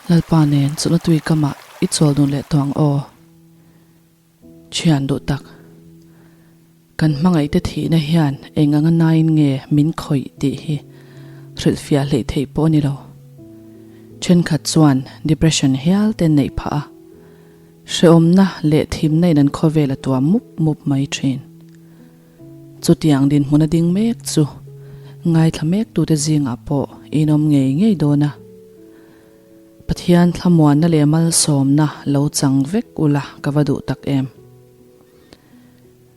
Lalpa nen chawlhna tui kamah i chawl dun leh tawh ang aw. Thian duh tak. Kan hmangaihte thihna hian eng anga nain nge min khawih tih hi hrilhfiah hleih theih pawh a ni lo. Thenkhat chuan depression hial te neih phah a, hrehawmna leh thimna in an khawvel a tuam mup mup mai thin. Chutiang dinhmun a ding mek chu ngaithla mektute zingah pawh inawm ngei ngei dawn a. Pathian thlamuanna leh malsawmna lo chang vek ula ka va duh tak em.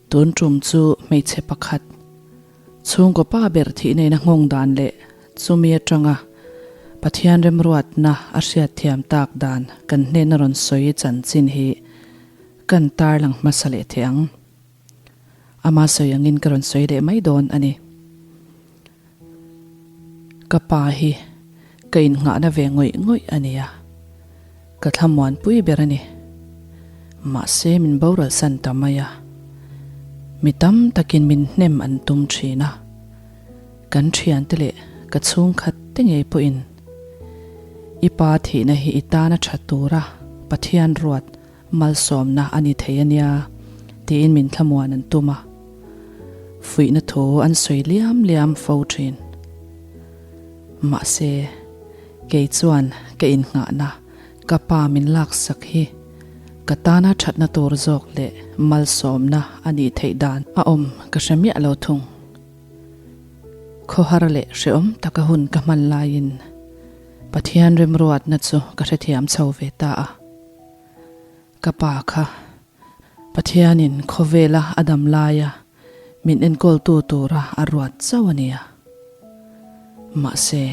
Tun tum chu hmeichhe pakhat, chhungkaw pa ber thih neina nghawng dan leh chumi atanga Pathian remruatna a hriatthiam tak dan kan hnena rawn sawi chanchin hi kan tarlang hmasa leh thei ang. Ama sawi angin ka rawn sawi leh mai dawn a ni. Ka pa hi ka innghahna ve ngawih ngawih a nia, ka thlamuanpui ber a ni. Mahse min boral san ta mai a, mi tam takin min hnem an tum thin a, kan thiante leh ka chhungkhat te ngei pawhin i pa thihna hi i tana tha tura Pathian ruat Malsawmna a ni thei a nia, tiin min thlamuan an tum a. Fuihna thu an sawi liam liam fo thin. Mahse, kei chuan ka innghahna ka pa min laksak hi ka tana thatna tur zawk leh malsawmna a nih theih dan a awm ka hre miah lo thung. Khawhar leh hrehawm taka hun ka hman laiin Pathian remruatna chu ka hrethiam chho ve ta a. Ka pa kha Pathianin khawvela a dam laia min enkawltu tura a ruat chauh a nia. Mahse,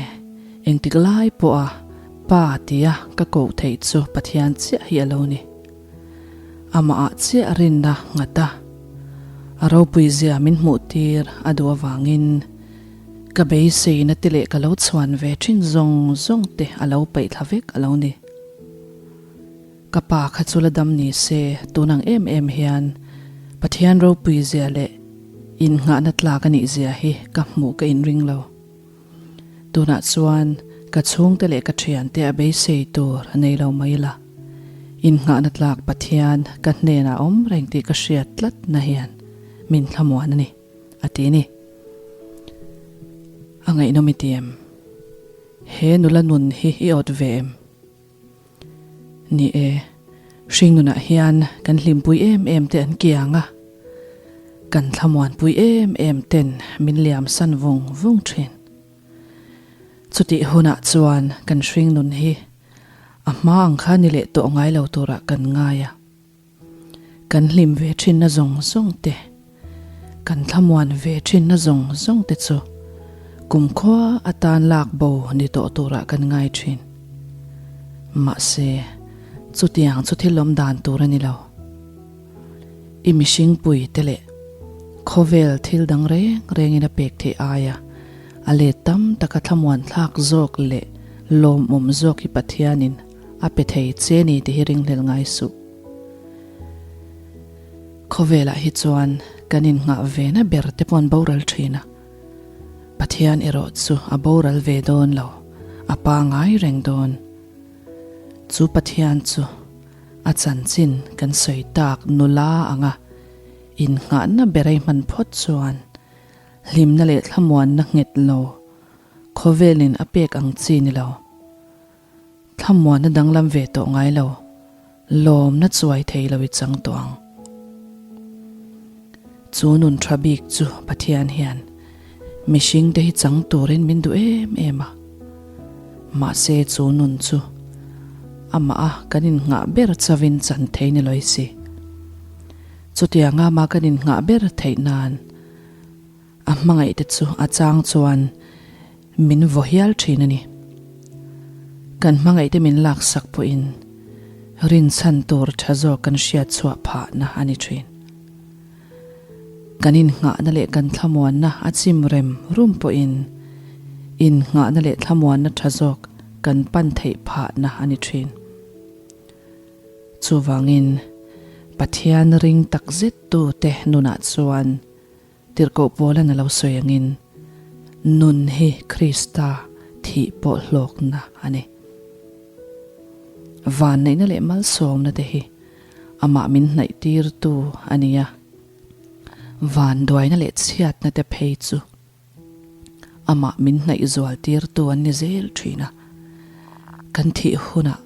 engtik lai pawha Pa tia ka koh theih chu Pathian chiah hi a lo ni. Amahah chiah rinna nghat a, a ropuizia min hmuhtir a duh avangin ka beiseina te leh ka lo chhuan ve thin zawng zawng te a lo paih thla vek a lo ni. Ka pa kha chu la dam ni se tun ang em em hian Pathian ropui zia leh innghahna tlak a nih zia hi ka hmuh ka inring lo. Tunah chuan ka chhungte leh ka thiante a beisei tur a nei lo mai la. Innghahna tlak Pathian ka hnenah awm reng tih ka hriat tlat na hian min thlamuan a ni, a ti ni. A ngaihnawm i ti em? He nula nun hi i awt ve em? Ni e, hringnunah hian kan hlimpui em em te an kiang a, kan thlamuanpui em em ten min liamsan vung vung thin. Chutih hunah chuan kan hringnun hi a hma ang kha ni leh tawh ngai lo turah kan ngai a. Kan hlim ve thinna zawng zawng te, kan thlamuan ve thinna zawng zawng te chu kumkhua atan lak bo ni tawh turah kan ngai thin. Mahse, chutiang chu thil awm dan tur a ni lo. I mihring pui te leh khawvel thil dang reng rengin a pek theih aia a let tam taka thlamuan thlak zawk leh lawmawm zawk hi Pathianin A pe thei che ni tih hi ringhlel ngai suh. Khawvelah hi chuan kan innghah ve na ber te pawh an boral thin a, Pathian erawh chu a boral ve dawn lo, a pangai reng dawn. Chu Pathian chu a chanchin kan sawi tak nula anga innghahna berei hman phawt chuan hlimna leh thlamuanna nghet lo khawvelin a pek ang chi ni lo. Thlamuanna danglam ve tawh ngai lo, lawmna chuai thei lo i chang tawh ang. Chu nun tha bik chu Pathian hian mihring te hi chang turin min duh em em a. Mahse chu nun chu amah a kan innghah ber chavin chan thei ni lawih si. Chutianga amah kan innghah ber theih nan a hmangaih te chu a chang chuan Min vaw hial thin a ni. Kan hmangaihte min laksak pawhin rinchhan tur tha zawk kan hriat chhuah phahna a ni thin. Kan innghahna leh kan thlamuanna a chim rem rum pawhin innghahna leh thlamuanna tha zawk kan pan theih phahna a ni thin. Chuvangin, Pathian ring takzet tute nunah chuan Tirhkoh Paula'n a lo sawi angin, Nun hi Krista thih pawh hlawkna a ni. Vanneihna leh malsawmna te hi amah min hnaih tirtu a ni a. Vanduaina leh chhiatna te phei chu amah min hnaih zual tirtu an ni zel thin a. Kan thih hunah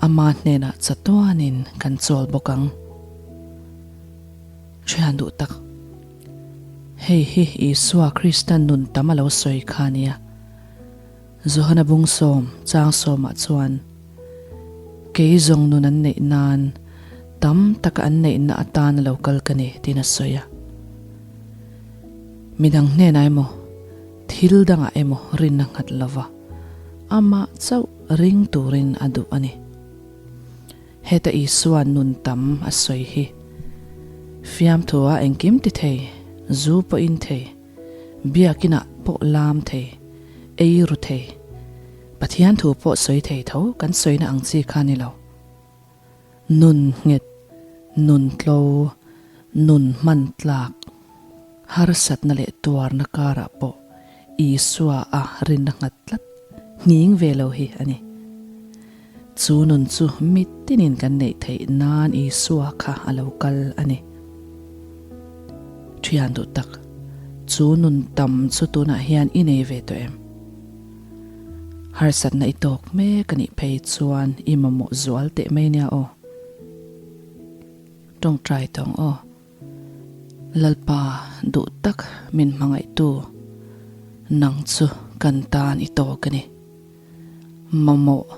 ama hnenah chatuanin kan chawl bawk ang. Thian duh tak, hei hi Isua Krista nun tam a lo sawi kha a nia. Johana bungsawm chang sawmah chuan, Kei zawng nun an neih nan tam taka an neihna atan a lo kal ka ni, tiin a sawi a. Midang hnenah emaw, thil dangah emaw rinna nghat lova amah chauh ring turin a duh a ni. Heta Isua nun tam a sawi hi fiamthua engkim ti thei, zu pawh in thei, Biakinah pawh lam thei, ei ru thei, Pathian thu pawh sawi thei tho kan sawina ang chi kha ni lo. Nun nghet, nun tlo, nun hman tlak, harsatna leh tuarna karah pawh Isua a rinna nghat tlat nghing ve lo hi a ni. Chu nun chu mitinin kan neih theih nan Isua kha a lo kal a ni. Thian duh tak, chu nun tam chu tunah hian i nei ve tawh em? Harsatna i tawk mek a nih phei chuan i mamawh zual teh mai nia aw. Tawngtai tawng aw. Lalpa duh tak min hmangaihtu, nang chu kan tan i tawk a ni. Mamawh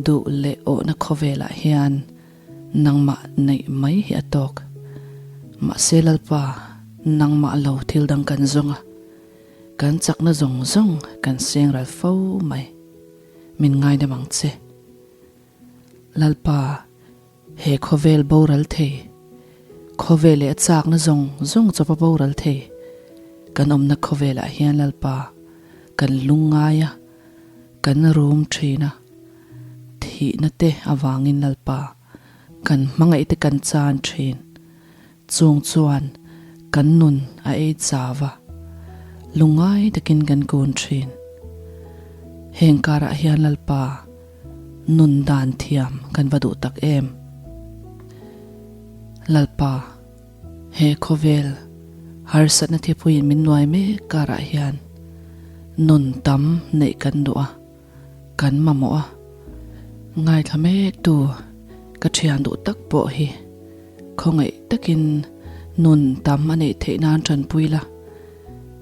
duh leh awhna khawvelah hian nangmah neih mai hi a tawk. Mahse Lalpa, nangmah lo thil dang kan zawng a, kan chakna zawng zawng kan seng ral fo mai. Min ngaidam ang che. Lalpa, he khawvel boral thei, khawvel leh a chakna zawng zawng chawpa boral thei kan awmna khawvelah hian Lalpa, kan lungngai a, kan rum thin a, thihna te avangin Lalpa, kan hmangaih te kan chan thin. Chung chuan kan nun a ei chau a, lungngai takin kan kun thin. Heng karah hian Lalpa nun dan thiam kan va duh tak em? Lalpa, he khawvel harsatna thipuiin min nuai mek karah hian nun tam neih kan duh a. Kan mamawh a, ngaithla mek tu ka thian duh tak pawh hi khawngaih takin nun tam a neih theih nan tanpui la,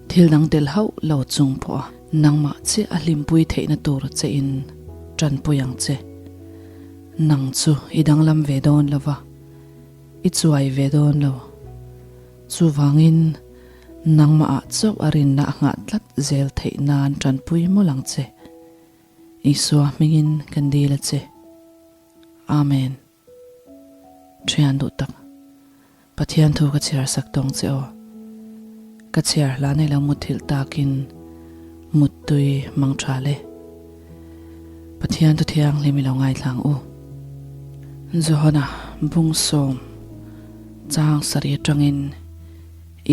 thil dang tel hauh lo chung pawh a nangmah chiah a hlimpui theihna tur che in tanpui ang che. Nang chu i danglam ve dawn lo va, i chuai ve dawn lo. Chuvangin nangmah ah chauh a rinna a nghah tlat zel theih nan tanpui mawlh ang che. Isua hmingin kan dil a che. Amen. Thian duh tak, Pathian thu ka chhiar sak tawng che aw. Ka chhiar hla nei lo muthilh takin muttui mang tha le. Pathian thu thianghlim i lo ngaithlang u. Johana bungsawm chang sarih atangin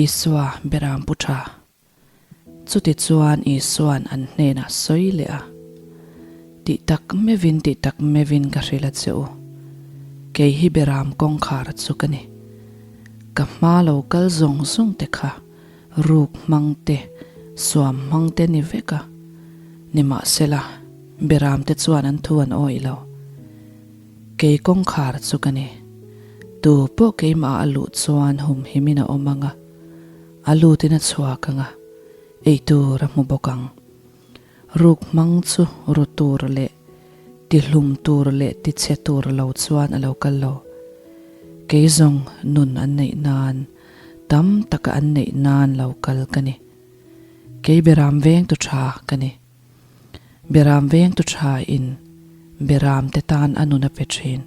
Isua beram pu tha. Chutichuan Isuan an hnenah sawi leh a, Tih tak meuhin tih tak meuhin ka hrilh a che u, kei hi beram kawngkhar chu ka ni. Ka hma lo kal zawng zawng te kha ruk hmang te, suam hmang te ni vek a, nimahsela beram te chuan an thu an awih lo. Kei kawngkhar chu ka ni. Tu pawh keimah a luh chuan humhimin a awm ang a, a lutin a chhuak ang a, ei tur a hmu bawk ang. Ruk hmang chu ru tur leh tihlum tur leh tichhe tur lo chuan a lo kal lo. Kei zawng nun an neih nan, tam taka an neih nan lo kal ka ni. Kei beram vengtu tha ka ni. Beram vengtu tha in beram te tan a nun a pe thin.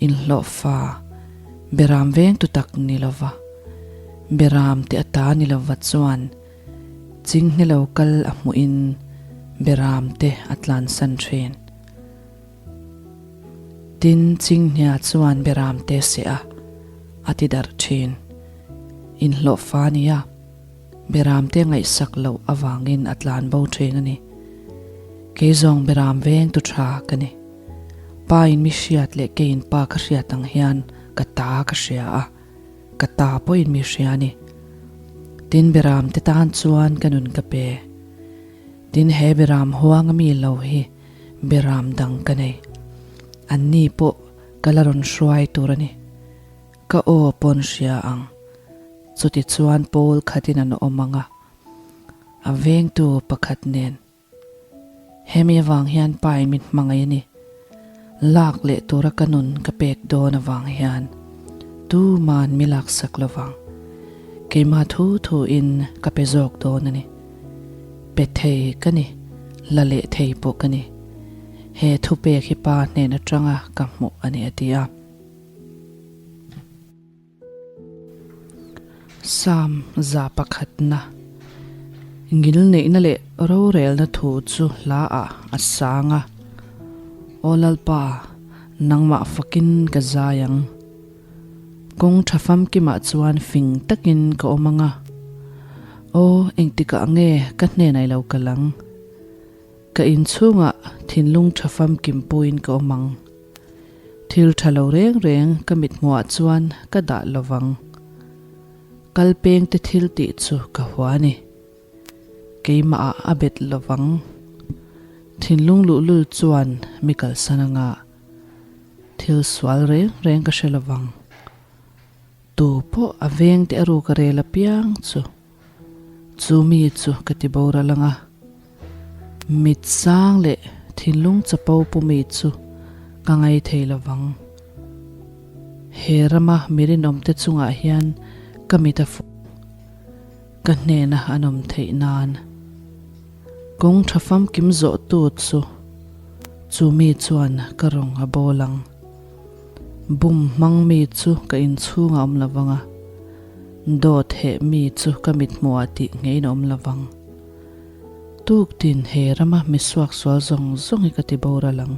Inhlawhfa beram vengtu tak ni lova, beram te a ta ni lova chuan chinghne lo kal a hmuh in beram te a tlansan thin. Tin, chinghnia chuan beram te seh a, a ti darh thin. Inhlawhfa nia. Beramte ngaihsak loh avangin a tlan bo thin a ni. Kei zawng beram veng tu tha ka ni. Pa in mi hriat leh keiin Pa ka hriat ang hian ka ta ka hria a, ka ta pawhin mi hria a ni. Tin Beram te tan chuan ka nun ka pe. Tin he Beram huang a mi lo hi Beram dang ka nei. An ni pawh ka la rawn hruai tur a ni. Ka aw pawn hria ang. Chuti chuan pawl khatin an awm ang a, a vengtu pakhat nen. Hemi avang hian pai min hmangaih a ni. Lak leh tura ka nun ka pek dawn avang hian tuman mi laksak lovang. Keimah thu thu in ka pe zawk dawn a ni. Pe thei ka ni, la leh thei pawh ka ni. He thupek hi pa hnen atanga ka hmuh a ni a ti a. Psalm 100 na Ngilneihna leh rorelna thu chu hla ah a sang a, Aw Lalpa, nangmah fakin ka zai ang. Kawng tha famkimah chuan fing takin ka awm ang a, Aw, engtikah nge ka hnenah i lo kal ang? Ka inchhungah thinlung tha famkim puiin ka awm ang. Thil tha lo reng reng ka mithmuhah chuan ka dah lo vang. Kal peng te thil tih chu ka hua a ni. Keimah ah a bet lo vang. Thinlung luhlul chuan mi kalsan anga thil sual reng reng ka hre lo vang. Tu pawh a veng te a ruk a rel apiang chu. Chu mi chu ka ti boral ang a, mit sang leh thinlung chapo pu mi chu ka ngai thei lo vang. He rama mi rinawmte chungah hian ka mit a fuh, ka hnena an awm theih nan. Kawng tha famkim zawhtu chu chu mi chuan ka rawng a bawl ang. Bum hmang mi chu ka inchhungah awm lo vang a. Dawt heh mi chu ka mithmuhah tih ngeiin a awm lo vang. Tuktin he rama mi suaksual zawng zawng hi ka ti boral ang.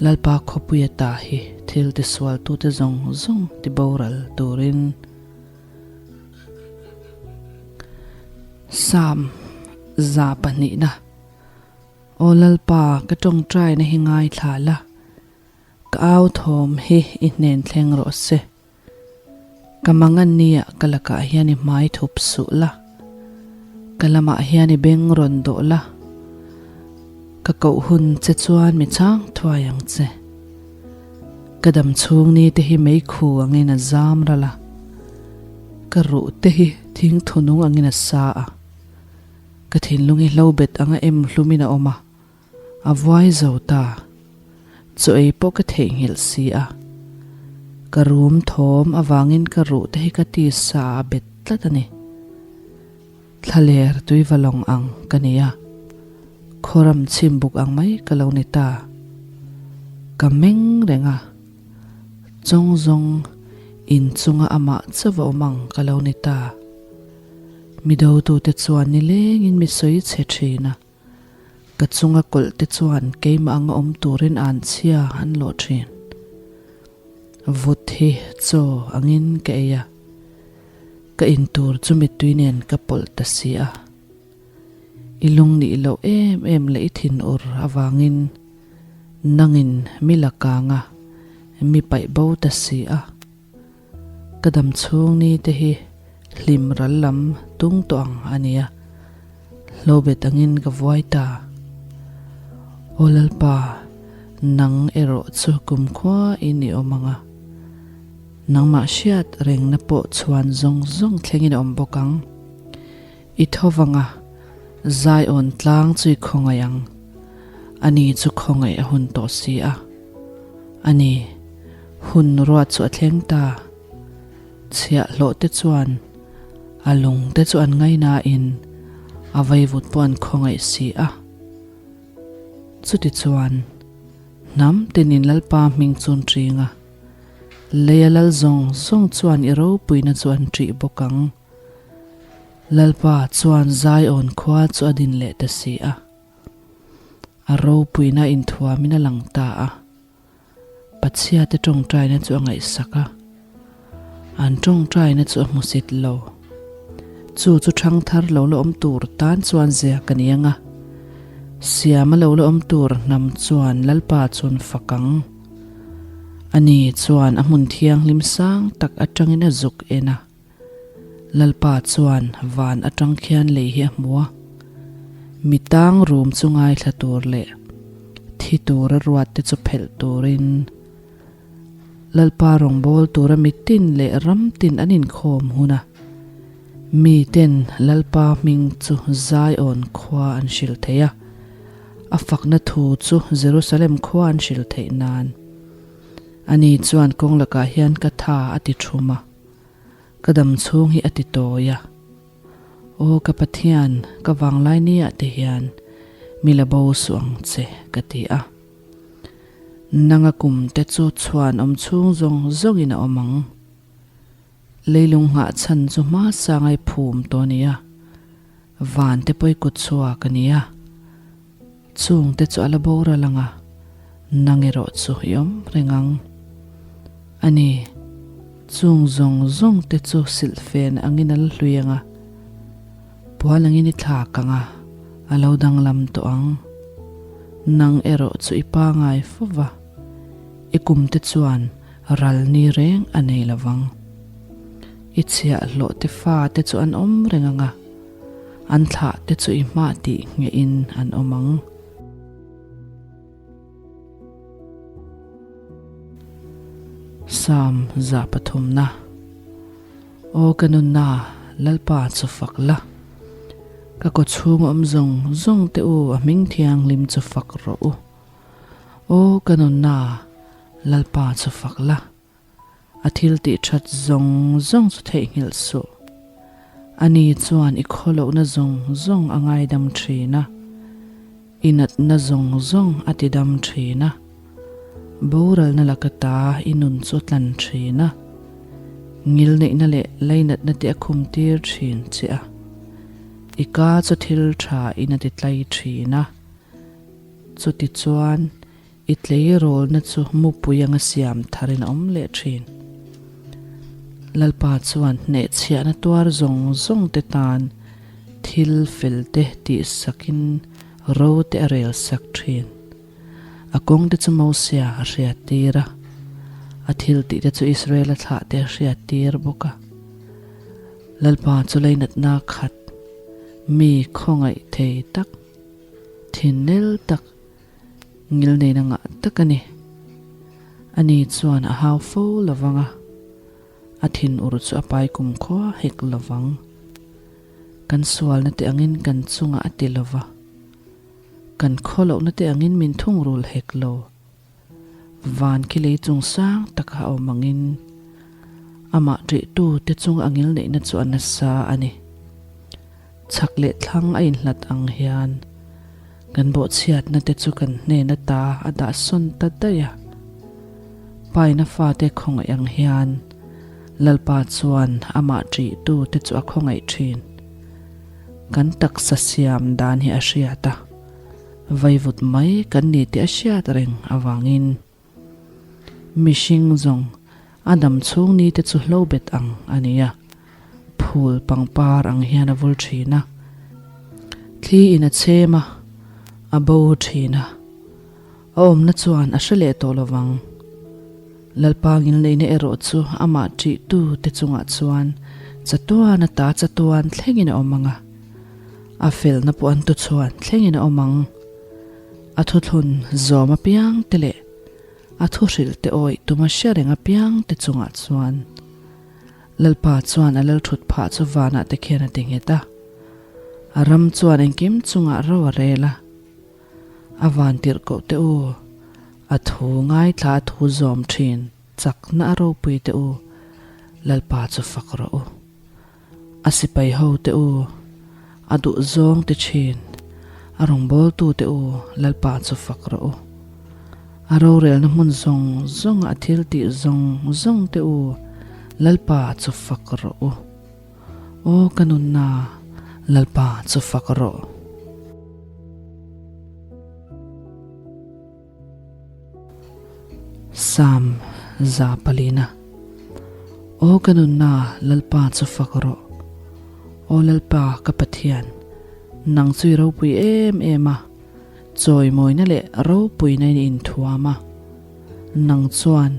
Lalpa khawpuia ta hi thil tisualtute zawng zawng ti boral turin. Psalm 200 na. Aw Lalpa, ka tawngtaina hi ngaithla la, ka au thawm hi i hnen thleng rawh se. Ka mangan nia ka lakah hian i hmai thup suh la, ka lamah hian i beng rawn dawh la, ka koh hun che chuan mi chhang thuai ang che. Ka dam chhung ni te hi meikhu angin a zam ral a, ka ruh te hi thing thunung angin a sa a, ka thinlung hi hlobet anga em hlumin a awm a. A vuai zo ta. Chaw ei pawh ka theihnghilh si a. Ka rum thawm avangin ka ruh te hi ka tisa a bet tlat a ni. Thlaler tui va lawng ang ka ni a, khawram chhim buk ang mai ka lo ni ta. Ka meng reng a, chawng zawng inchunga amah chauh a awm ang ka lo ni ta. Mi dotute chuan nilengin mi sawi chhe thin a. Ka chunga kawlh te chuan keimah anga awm turin an chhia an lawh thin. Vut hi chaw angin ka ei a, ka in tur chu mittui nen ka pawlh ta si a. I lung nih loh em em leh i thinur avangin nangin mi la kang a, mi paih bo ta si a. Ka dam chhung ni te hi hlim ral lam tung tawh ang a nia. Hlobet angin ka vuai ta. Aw Lalpa, nang erawh chu kumkhua in i awm ang a. Nangmah hriat rengna pawh chhuan zawng zawng thlengin a awm bawk ang. I tho vang a, Zion tlang chu i khawngaih ang. Ani chu khawngaih a hun tawh si a. A ni, hun ruat chu a thleng ta. Chhiahhlawh te chuan a lung te chu an ngainain a vaivut pawh an khawngaih si a. Chutichuan, hnam tinin Lalpa hming chu an ṭing a, leia lal zawng zawng chuan i ropuina chu an ṭih bawk ang. Lalpa chuan Zion khua chu a din leh ta si a. A ropuina inthuamin a lang ta a. Pathiate tawngtaina chu a ngaihsak a. An tawngtaina chu a hmusit lo. Chu chu thangthar lo la awm tur tan chuan zia ka ni ang a. Siama lo la awm tur hnam chuan Lalpa chu an fak ang. Ani chuan a hmun thianghlim sang tak atangin a zuk en a. Lalpa chuan van atang khian lei hi a hmu a. Mi tang rum chu ngaithla tur leh thi tura ruat te chu phelh turin Lalpa rawngbâwl tura mitin leh ramtin an inkhâwm hun a, miten Lalpa hming chu Zion khua an hrilh thei a, a fakna thu chu Jerusalem khua an hrilh theih nân. Ani chuan kawng lakah hian ka tha a ti thum a, ka dam chhûng hi a ti tawi a. Aw ka Pathian, ka vânglai niah te hian mi la bo suh ang che, ka ti a. Nanga kum te chu chhuan awm chhung zawng zawngin a awm ang. Leilung nghah chhan chu hma sangai phum tawh a ni a, van te pawi kut chhuak a ni a. Chung te chu a la boral ang a, nang erawh chu i awm reng ang. A ni, chung zawng zawng te chu silhfen angin a la hlui ang a, Puan angin i thlak ang a, a lo danglam tawh ang. Nang erawh chu i pangai fo va, i kumte chuan ral ni reng a nei lo vang. I chhiahhlawh te fa te chu an awm reng ang a, an thlah te chu i hmah tih ngeihin an awm ang. Psalm 103 na. Aw ka nunna, Lalpa chu fak la. Ka kaw chhung awm zawng zawng te u a hming thianghlim chu fak rawh u. Aw ka nunna, Lalpa chu fak la. A thil tih that zawng zawng chu theihnghilh suh. Ani chuan i khawlohna zawng zawng a ngaidam thin a, i natna zawng zawng a tidam thin a, boralna laka ta i nun chu a tlan thin a, ngilneihna leh lainatna te a khumtir thin che a, i ka chu thil tha in a titlai thin a. Chutichuan. I tleirawlna chu mupui anga siam tharin a awm leh thin. Lalpa chuan hnehchhiahna tuar zawng zawng te tan thil fel te tihsakin ro te a rel sak thin. A kawng te chu Mosia a hriattir a, a thil tih te chu Israela thlah te a hriattir bawk a. Lalpa chu leinatna khat, mi khawngaih thei tak, thinnel tak, Ngilneina ngah tak a ni. Ani chuan a hau fo lo vang a, a thinur chu a pai kum khua hek lo vang. Kan sualna te angin kan chungah a ti lo va, kan khawlohna te angin min thungrul hek lo. Van khi lei chung sang taka a awm angin amah ṭihtu te chunga a ngilneihna chu a nasa a ni. Chhak leh thlang a inhlat ang hian kan bawhchhiatna te chu kan hnen ata a dah sawn ta daih a. Paina fate khawngaih ang hian Lalpa chuan amah ṭihtu te chu a khawngaih ṭhin. Kan taksa siam dan hi a hriat a, vaivut mai kan ni tih a hriat reng avangin. Mihring zawng a dam chhung ni te chu hlo bet ang a ni a, phul pangpar ang hian a vul thin a, thli in a chhem a, a bo thin a, a awmna chuan a hre leh tawh lo vang. Lalpa ngilneihna erawh chu amah ṭih tu te chungah chuan chatuan ata chatuan thlengin a awm ang a, a felna pawh an tuchhuan thlengin a awm ang. A thuthlun zawm apiang te leh a thuhrilh te awih tuma hria reng apiang te chungah chuan Lalpa chuan a lalthut phah chu vanah te khian a ti nghet a. A ram chuan engkim chungah ro a rel a. A van tirhkoh te u, a thu ngaithla a thu zawm thin chakna a ropui te u, Lalpa chu fak rawh u. A sipai ho te u, a duh zawng ti thin, a rawngbawltu te u, Lalpa chu fak rawh u. A rorelna hmun zawng zawnga a thil tih zawng zawng te u, Lalpa chu fak rawh u. Aw ka nunna, Lalpa chu fak rawh. Psalm 4 na. Aw ka nunna, Lalpa chu fak rawh. Aw Lalpa ka Pathian, nang chu i ropui em em a. Chawimawina leh ropuina in i inthuam a, nang chuan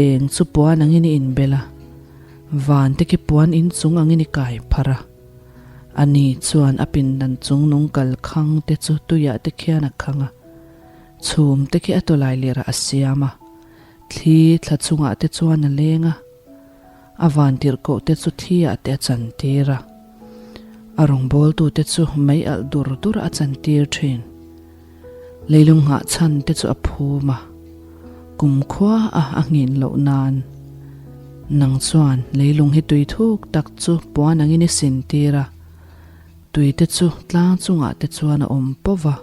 eng chu puan angin i inbel a, van te khi puan inchung angin i kai pharh a. Ani chuan a pindan chung nung kal khang te chu tuiah te khian a khang a, chhum te khi a tawlai lirah a siam a, thli thla chungah te chuan a leng a. A vantirhkoh te chu thi ah te a chantir a, a rawngbawltu te chu mei alh dur dur a chantir thin. Leilung nghah chhan te chu a phum a, kumkhua a a nghin loh nan. Nang chuan leilung hi tui thuk tak chu puan angin i sintir a, tui te chu tlang chungah te chuan a awm pawh va.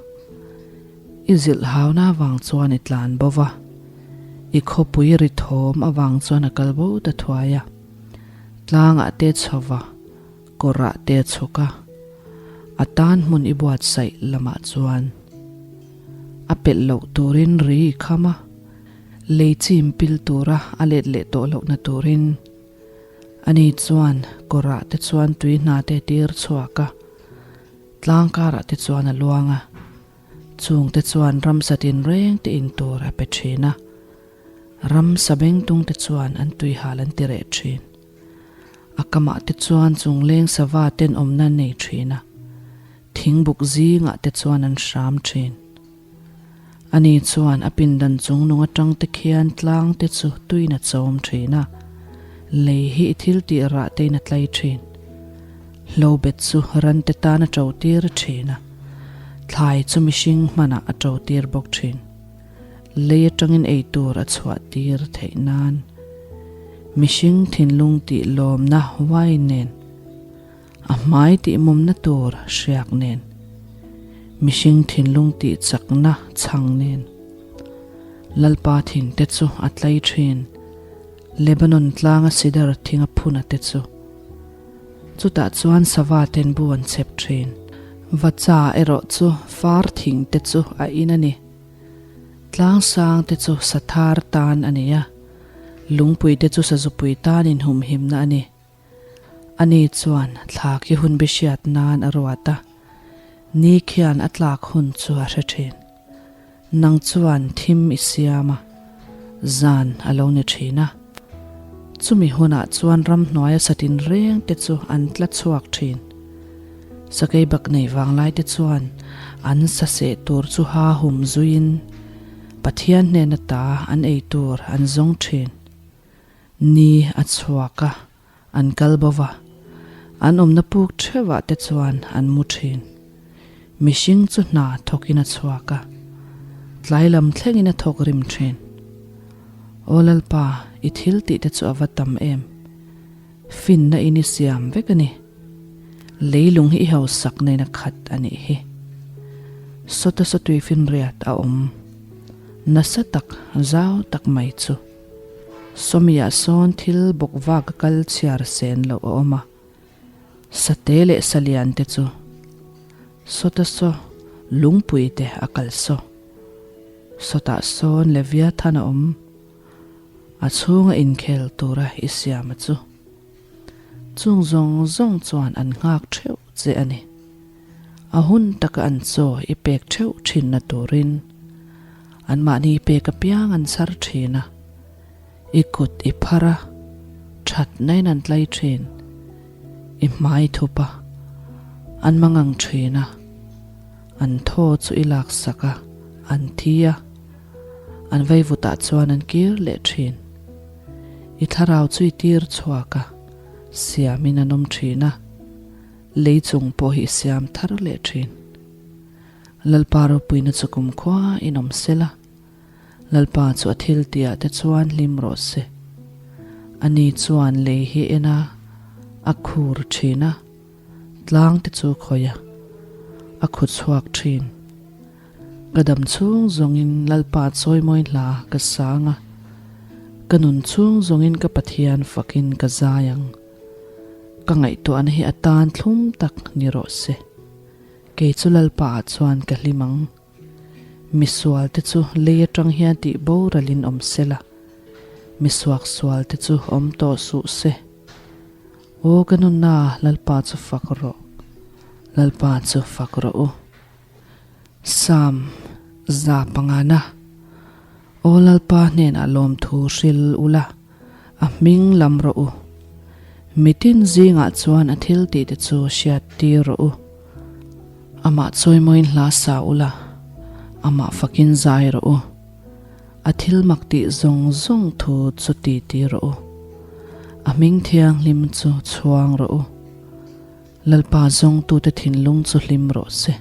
I zilh hauna avang chuan i tlan bo va, i khawpui ri thawm avang chuan a kal bo ta thuai a. Tlangah te chho va, kawrah te chhuk a, a tan hmun i buatsaih lamah chuan a pelh loh turin ri i kham a, lei chim pil tura a let leh tawh lohna turin. Ani chuan kawrah te chuan tui hna te tir chhuak a. Tlang karah te chuan a luang a, chung te chuan ramsa tinreng te in tur a pe thin a, ramsa bengtung te chuan an tuihal an ti reh thin. A kamah te chuan chungleng sava ten awmna an nei thin a, thingbuk zingah te chuan an hram thin. Ani chuan a pindan chung nung atang te khian tlang te chu tuin a chawm thin a, lei hi i thil tih rah tein a tlai thin. Hlobet chu ran te tan a to tir thin a, thlai chu mihring hmanah a to tir bawk thin. Lei atangin ei tur a chhuah tir theih nan mihring thinlung tih lawmna wine nen, A hmai tihmawmna tur hriak nen, mihring thinlung tih chakna chhang nen. Lalpa thing te chu a tlai thin, Lebanon tlanga sidar thing a phun a te chu. Chutah chuan sava ten bu an chhep thin. Vacha erawh chu far thing te chu a in a ni. Tlang sang te chu sathar tan a ni a, lungpui te chu sazupui tan inhumhimna a ni. Ani chuan thla khi hun bi hriat nan a ruat a, ni khian a tlak hun chu a hre thin. Nang chuan thim i siam a, zan a lo ni thin a. Chumi hunah chuan ramhnuaia satin reng te chu an tla chhuak thin. Sakei bak nei vanglai te chuan an sa seh tur chu ha hum zuiin Pathian hnena ta an ei tur an zawng thin. Ni a chhuak a, an kal bo va, an awmna puk theuhah te chuan an mu thin. Mihring chu hna thawkin a chhuak a, tlai lam thlengin a thawk rim thin. Aw Lalpa, i thil tih te chu a va tam em! Finna in i siam vek a ni. Leilung hi i hausak nen a khat a nih hi. Sawta sawtui finriat a awm nasa tak, zau tak mai chu. Sawmiah sawn thil bawk vak a kal chhiar sen loh a awm a, Sate leh Salian te chu sawta saw lungpui te a kal saw. Sawtah sawn Leviathan a awm, a chhunga inkhel tura i siam a chu. Chung zawng zawng chuan an nghak theuh che a ni. A hun taka an chaw i pek theuh thinna turin anmahni pek apiang an chhar thin a, i kut i phar a, thatnain an tlai thin, i hmai thup a, an mangang thin a, an thaw chu i laksak a, an thi a, an vaivutah chuan an kir leh thin. I thlarau chu i tir chhuak a, siamin an awm thin a. Lei chung pawh hi i siam thar leh thin. Lalpa ropuina chu kumkhua in awm se la, Lalpa chu a thil tihah te chuan hlim rawh se. Ani chuan lei hi en a, a khur thin a, tlang te chu khawih a, a khu chhuak thin. Ka dam chhung zawngin Lalpa chawimawi hla ka sang a, ka nun chhung zawngin ka Pathian fakin ka zai ang. Ka ngaihtuahna hi a tan thlum tak ni rawh se. Kei chu Lalpa ah chuan ka hlim ang. Misual te chu lei atang hian tih boralin awm se la, misuak sual te chu awm tawh suh se. Aw ka nunna Lalpa chu fak rawh, Lalpa chu fak rawh u. Psalm. Zapangana, Aw Lalpa hnenah lawmthu hril ula, a hming lam rawh u. Mitin zingah chuan a thil tihte chu hriat tir rawh u. Amah chawimawiin hla sa ula, amah fakin zai rawh u. A thil mak tih zawng zawng thu chu ti ti rawh u. A hming thianghlim chu chhuang rawh u. Lalpa zawngtute thinlung chu hlim rawh se.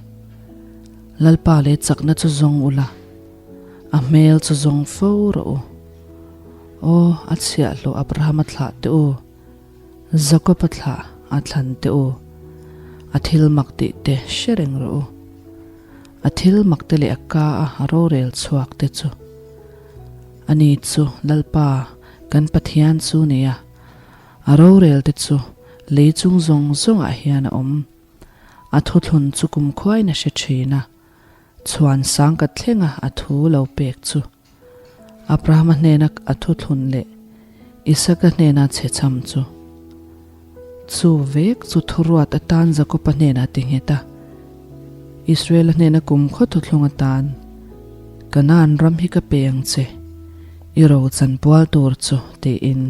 Lalpa leh chakna chu zawng ula, a hmel chu zawng fo rawh u. Aw, a chhiahhlawh Abrahama thlah teh u, Jakob-a thlah a thlan teh u, a thil mak tih te hre reng rawh u. A thil mak te leh a ka a a rorel chhuak te chu. Ani chu Lalpa kan Pathian chu nia, a rorel te chu lei chung zawng zawngah hian a awm. A thuthlun chu kumkhuain a hre thin a, chhuan sang ka thlenga a thu lo pek chu. Abrahama hnena a thuthlun leh Isaka hnena chhechham chu. Chu vek chu thuruat atan Jakoba hnenah ti nghet a, Israela hnena kumkhaw thuthlung atan, Kanaan ram hi ka pe ang che, i ro chanpual tur chu, tiin.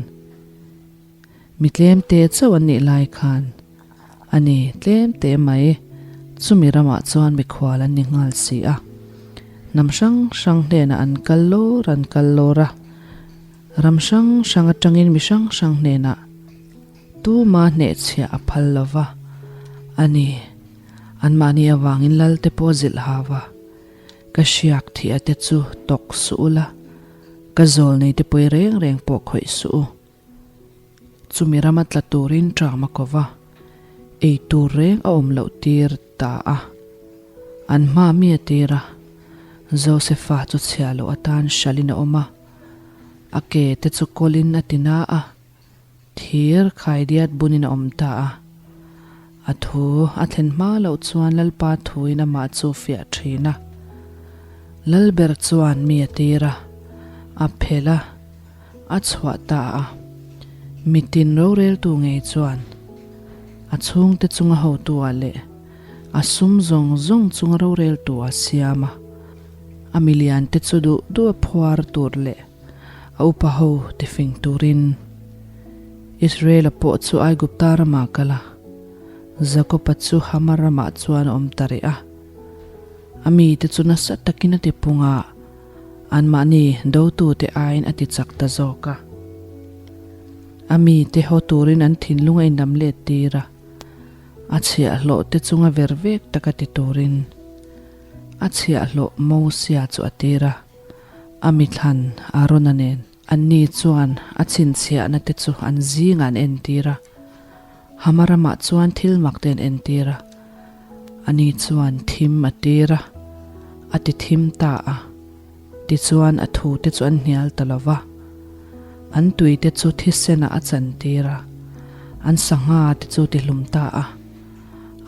Mi tlemte chauh an nih lai khan, a ni, tlemte mai, chumi ramah chuan mikhual an ni nghal si a. Hnam hrang hrang hnenah an kal lawr an kal lawr a, ram hrang hrang atangin mi hrang hrang hnenah tuma hnehchhiah a phal lo va, a ni, anmahni avangin Lalte pawh zilh hau a, ka hriak thih a te chu tawk suh ula, ka zawl nei te pawi reng reng pawh khawih suh u. Chumi rama tla turin ṭam a ko va, ei tur reng a awm loh tir ta a. An hma mi a tir a, Josefa chu chhia loh atan hralhin a awm a, a ke te chu kawlin a ti na a, thir khaidiat bunin a awm ta a. A thu a thlen hma loh chuan Lalpa thuin amah chu fiah ṭhin a. Lalber chuan mi a tir a, a phelh a. A chhuah ta a, mitin roreltu ngei chuan a chhungte chunga hotu-ah leh a sum zawng zawng chunga roreltu a siam a, a miliante chu duh duh a phuar tur leh a upa ho tifing turin. Israel-a pawh chu Aigupta ramah kal a, Jakob-a chu Hama ramah chuan a awm ta rih a. A mite chu nasa takin a tipung a. Anmahni dotute aiin a ti chak ta zawk a. A mite haw turin an thinlung a inlam let tir a, a chhiahhlawh te chunga ver vek taka ti turin a chhiahhlawh Mosia chu a tir a, a mithlan Arona nen. Anni chuan a chhinchhiahna te chu an zingah an entir a, Hama ramah chuan thil mak te an entir a. Ani chuan thim a tir a, a ti thim ta a. Tichuan a thute chu an hnial ta lo va. An tuite chu thisenah a chantir a, an sangha te chu ti hlum ta a.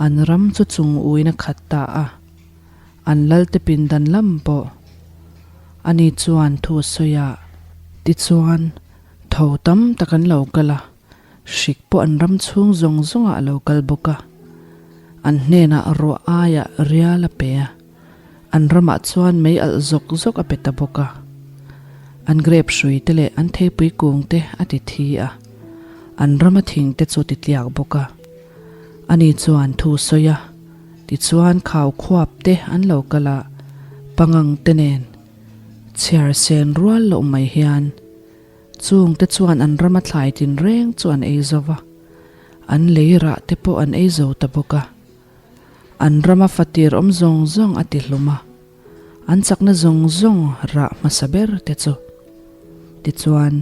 An ram chu chung uin a khat ta a, an lalte pindan lam pawh. Ani chuan thu a sawi a. Tichuan tho tam tak an lo kal a. Hrik pawh an ram chhung zawng zawngah a lo kal bawk a, an hnenah ruah aiah rial a pe a, an ramah chuan mei alh zawk zawk a pe ta bawk a. An grape hrui te leh an theipui kung te a ti thi a, an rama thing te chu ti tliak bawk a. Ani chuan thu sawi a, tichuan khau khuap te an lo kal a, pangang te nen chhiar sen rual loh mai hian Chungte chuan an rama thlai tinreng chu an ei zo va, an lei rah te pawh an ei zo ta bawk a. An rama fatir awm zawng zawng a ti hlum a, an chakna zawng zawng rah hmasa ber te chu. Tichuan,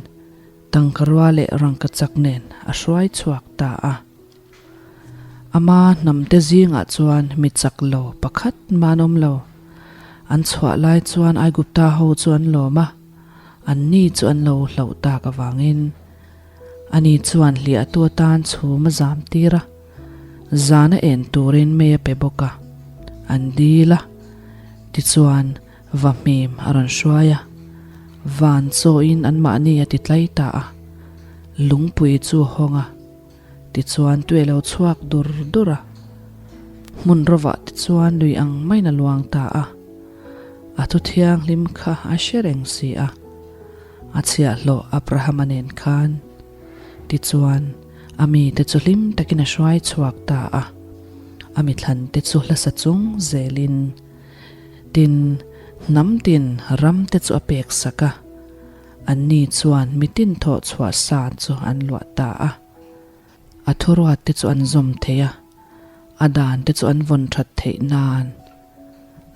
tangkarua leh rangkachak nen a hruai chhuak ta a. Ama hnamte zingah chuan mi chak lo pakhat mah an awm lo. An chhuah lai chuan Aigupta ho chu an lawm a, anni chu an lo hlauh tak avangin ani chuan hliahtu atan chhum a zam tir a, zan a en turin mei a pe bawk a, an dil a. Tichuan Vahmim a rawn hruai a, van chawin anmahni a ti tlai ta a, lungpui chu a hawng a. Tichuan tui a lo chhuak dur dur a, hmun rawvah te chuan lui ang maiin a luang ta a. A thu thianghlim kha a hre reng si a, a chhiahhlawh Abrahama nen khan. Tichuan, a mite chu hlim takin a hruai chhuak ta a, a mithlante chu hlasa chung zelin, tin, hnam tin ramte chu a pek sak a, anni chuan mitin thawh chhuah sa chu an luah ta a. A thuruat te chu an zawm thei a, a dan te chu an vawn that theih nan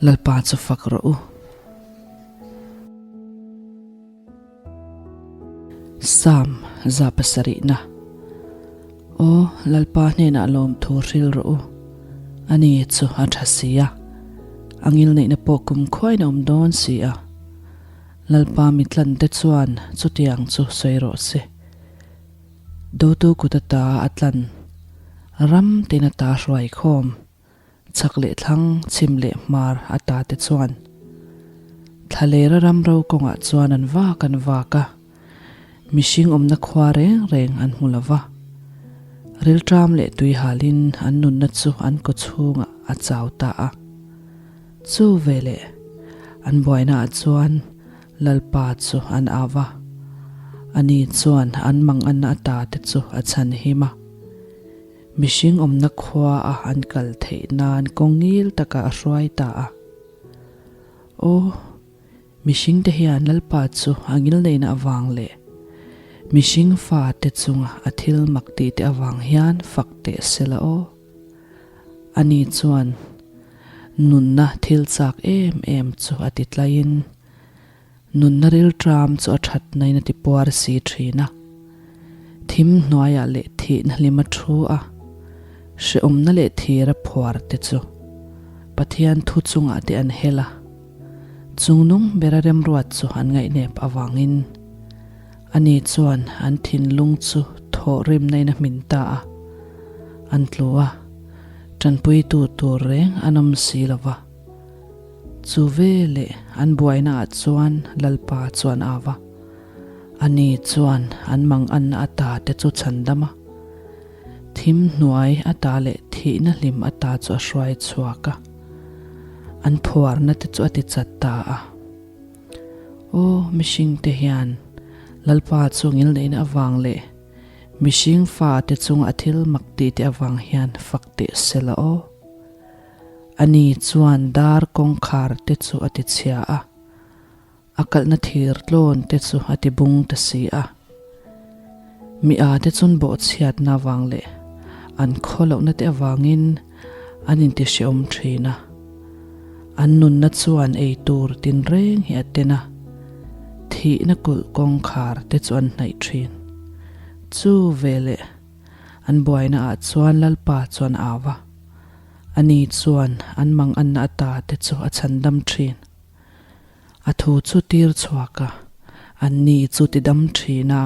Lalpa chu fak rawh u. Psalm 107na Aw Lalpa hnenah lawmthu hril rawh u, ani chu a tha si a, a ngilneihna pawh kumkhuain a awm dawn si a. Lalpa mitlante chuan chutiang chu sawi rawh se. Dotu kut ata a tlan, ram tin ata hruai khawm, chhak leh thlang, chhim leh hmar ata te chuan Thlalera ram ro kawngah chuan an vak an vak a, mihring awmna khua reng reng an hmu lo va. Rilṭam leh tui halin an nunna chu an kaw chhungah a chau ta a. Chu veleh an buainaah chuan Lalpa chu an au va, ani chuan an manganna ata te chu a chhan him a. Mihring awmna khua a an kal theih nan kawng ngil taka a hruai ta a. Aw, mihring te hian Lalpa chu a ngilneihna avang leh mihring fa te chunga a thil mak tih te avang hian fak teh se la aw. Ani chuan nunna thil chak em em chu a ti tlaiin Nunna rilṭam chu a ṭhatnain a ti puar si ṭhin a. Thim hnuaiah leh thihna hlim a ṭhu a, hrehawmna leh thira phuar te chu Pathian thu chungah te an hel a. Chungnung bera remruat chu an ngaihnep avangin ani chuan an thinlung chu thawhrimnain a hmin ta a, an tlu a, ṭanpuitu tur reng an awm si lo va. Chu veleh an buainaah chuan Lalpa chuan a va. Ani chuan an manganna ata te chu chhandam a, thim hnuai ata leh thihna hlim ata chu a hruai chhuak a, an phuarna te chu a ti chat ta a. Aw mihringte hian Lalpa chu ngilneihna avang leh mihring fate chunga a thil mak tihte avang hian fak teh sela aw. Ani chuan dar kawngkhar te chu a ti chhia a, a kalhna thir tlawn te chu a ti bung ta si a. Mi a te chun bawhchhiatna avang leh an khaw lohna te avangin an inti hrehawm thin a. An nunna chuan ei tur tinreng hi a ten a, thihna kulh kawngkhar te chu an hnaih thin. Chu veleh an buaina ah chuan Lalpa chuan a au a. Ani chuan an manganna ata te chu a chhandam thin. A thu chu tir chhuak a, anni chu tidam thin a,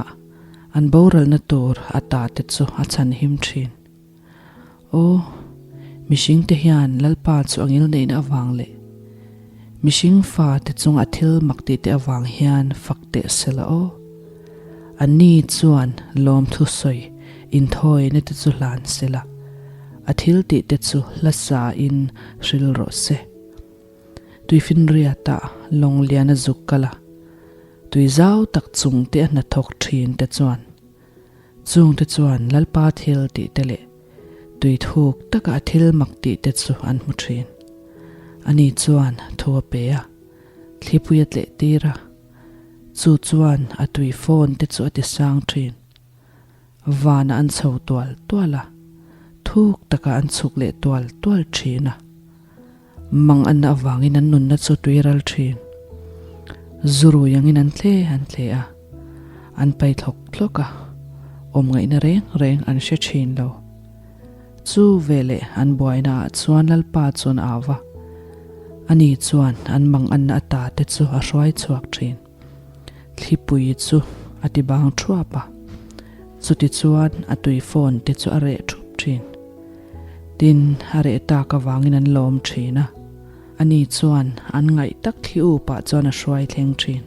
an boralna tur ata te chu a chhanhim thin. Aw, mihringte hian Lalpa chu a ngilneihna avang leh mihring fate chunga thil mak tihte avang hian fak teh se la aw. Anni chuan lawmthu sawi inthawina te chu hlan se la. A thil tih te chu hla sa in hril rawh se. Tuifinriat ah lawng lian a zuk kal a, tui zau tak chung te a hnathawk thin te chuan chung te chuan Lalpa thil tih te leh tui thuk taka a thil mak tih te chu an hmu thin. Ani chuan thu a pe a, thlipui a tleh tir a, chu chuan a tui fawn te chu a ti sang thin. Vanah an chho tual tual a, thuk takah an chhuk leh tual tual thin a. Mang anna avangin an nunna chu tui ral thin. Zurui angin an tle an tle a, an pai thlawk thlawk a, awm ngaihna reng reng an hre thin lo. Chu veleh an buainaah chuan Lalpa chuan a au va, ani chuan an mang anna ata te chu a hruai chhuak thin. Thlipui chu a ti bang thuap a, chuti chuan a tui phone te chu a reh thup thin. Tin, a reh tak avangin an lawm thin a, ani chuan an ngaih tak thli upah chuan a hruai thleng thin.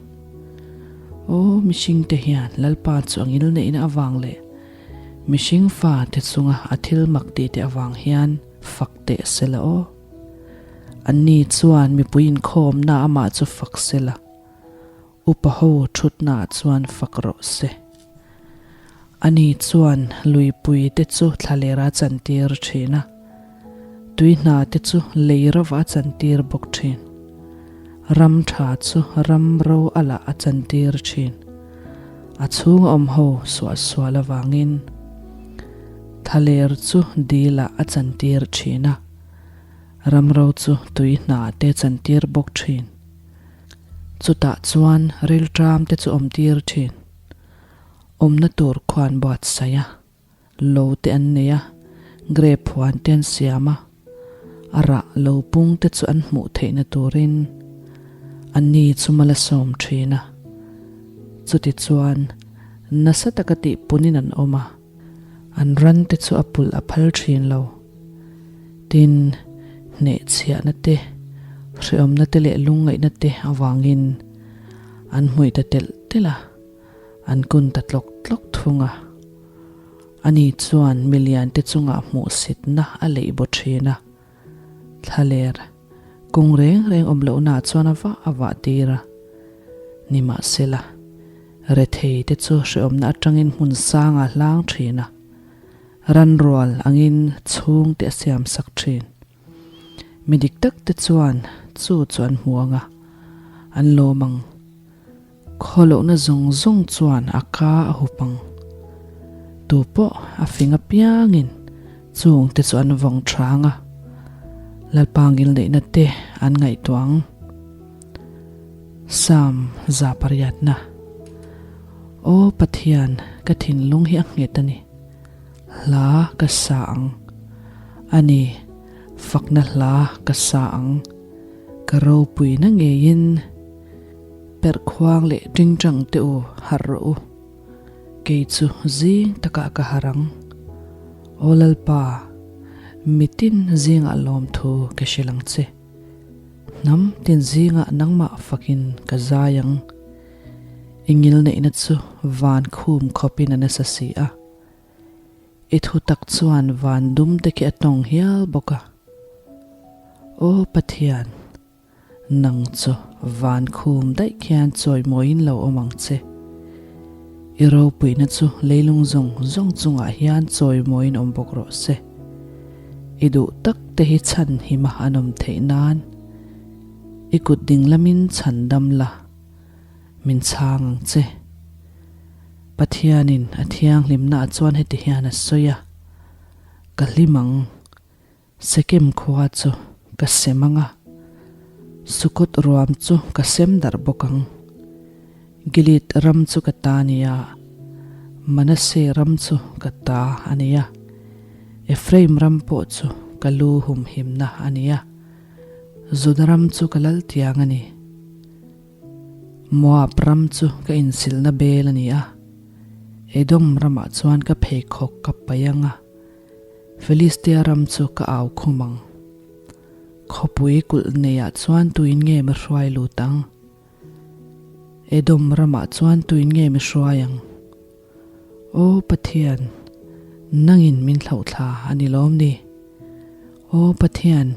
Aw, mihring te hian Lalpa chu a ngilneihna avang leh mihring fa te chunga a thil mak tih te avang hian fak teh se la aw. Anni chuan mipui inkhawmna amah chu fak sela, upa ho thutnaah chuan fak rawh se. Ani chuan luipui te chu thlalera chantir thin a, tui hna te chu lei rova a chantir bawk thin. Ram tha chu ram ro a lah a chantir thin. A chhunga awm ho suahsual avangin thlaler chu dilah a chantir thin a, ram ro chu tui hna te chantir bawk thin. Chutah chuan rilṭam te chu awmtir thin. Awmna tur khuan buatsaih a, lo te an nei a, grape huan te an siam a, a rah lo pung te chu an hmuh theihna turin anni chu mal a sawm thin a. Chutichuan nasa taka tihpunin an awm a, an ran te chu a pulh a phal thin lo. Tin, hnehchhiahna te, hrehawmna te leh lungngaihna te avangin an hmuih ta telh telh a. An kun ta tlawk tlawk thung a. Ani chuan milian te chungah hmuhsitna a leih baw thin a. Thlaler, kung reng reng awm lohnaah chuan a vah a vah tir a. Nimahsela, rethei te chu hrehawmna atangin hmun sangah a hlang thin a. Ranrual angin chhungte a siamsak thin. Mi dik tak te chuan chu chu an hmu ang a, an lawm ang. Khawlohna zawng zawng chuan a ka a hup ang. Tu pawh a fing apiangin chung te chu an vawng thang a, Lalpa ngilneihna te an ngaihtuah ang. Psalm 108. Aw Pathian, ka thinlung hi a nghet a ni. Hla ka sa ang. A ni, fakna hla ka sa ang. Ka ropuina ngeiin perhkhuang leh tingtang te u harh rawh u. Kei chu zing takah ka harh ang. Aw Lalpa, mitin zingah lawmthu ka hrilh ang che. Hnam tin zingah nangmah fakin ka zai ang. I ngilneihna chu van khum khawpin a nasa si a. I thu tak chuan van dum te khi a tawng hial bawk a. Aw Pathian, nang chu van khum daih khian chawimawiin lo awm ang che. I ropuina chu leilung zawng zawng chungah hian chawimawiin awm bawk rawh se. I duh tak te hi chhan hima an awm theih nan i kut ding lamin chhan dam la. Min chhang ang che. Pathianin a thianghlimnaah chuan heti hian a sawi a, Ka hlim ang, Sekem khua chu ka sem ang a, Sukot ruam chu ka sem darh bawk ang. Gilead ram chu ka ta a ni a, Manasseh ram chu ka ta a ni a, Ephraim ram pawh chu ka lu humhimna a ni a, Juda ram chu ka lal tiang a ni. Moab ram chu ka insilna bel a ni a, Edom ramah chuan ka pheikhawk ka paih ang a, Filistia ram chu ka au khum ang. Khawpui kulh neiah chuan tuin nge mi hruai lut ang? Edom ramah chuan tuin nge mi hruai ang? Aw Pathian, nangin min thlauhthla a ni lawm ni? Aw Pathian,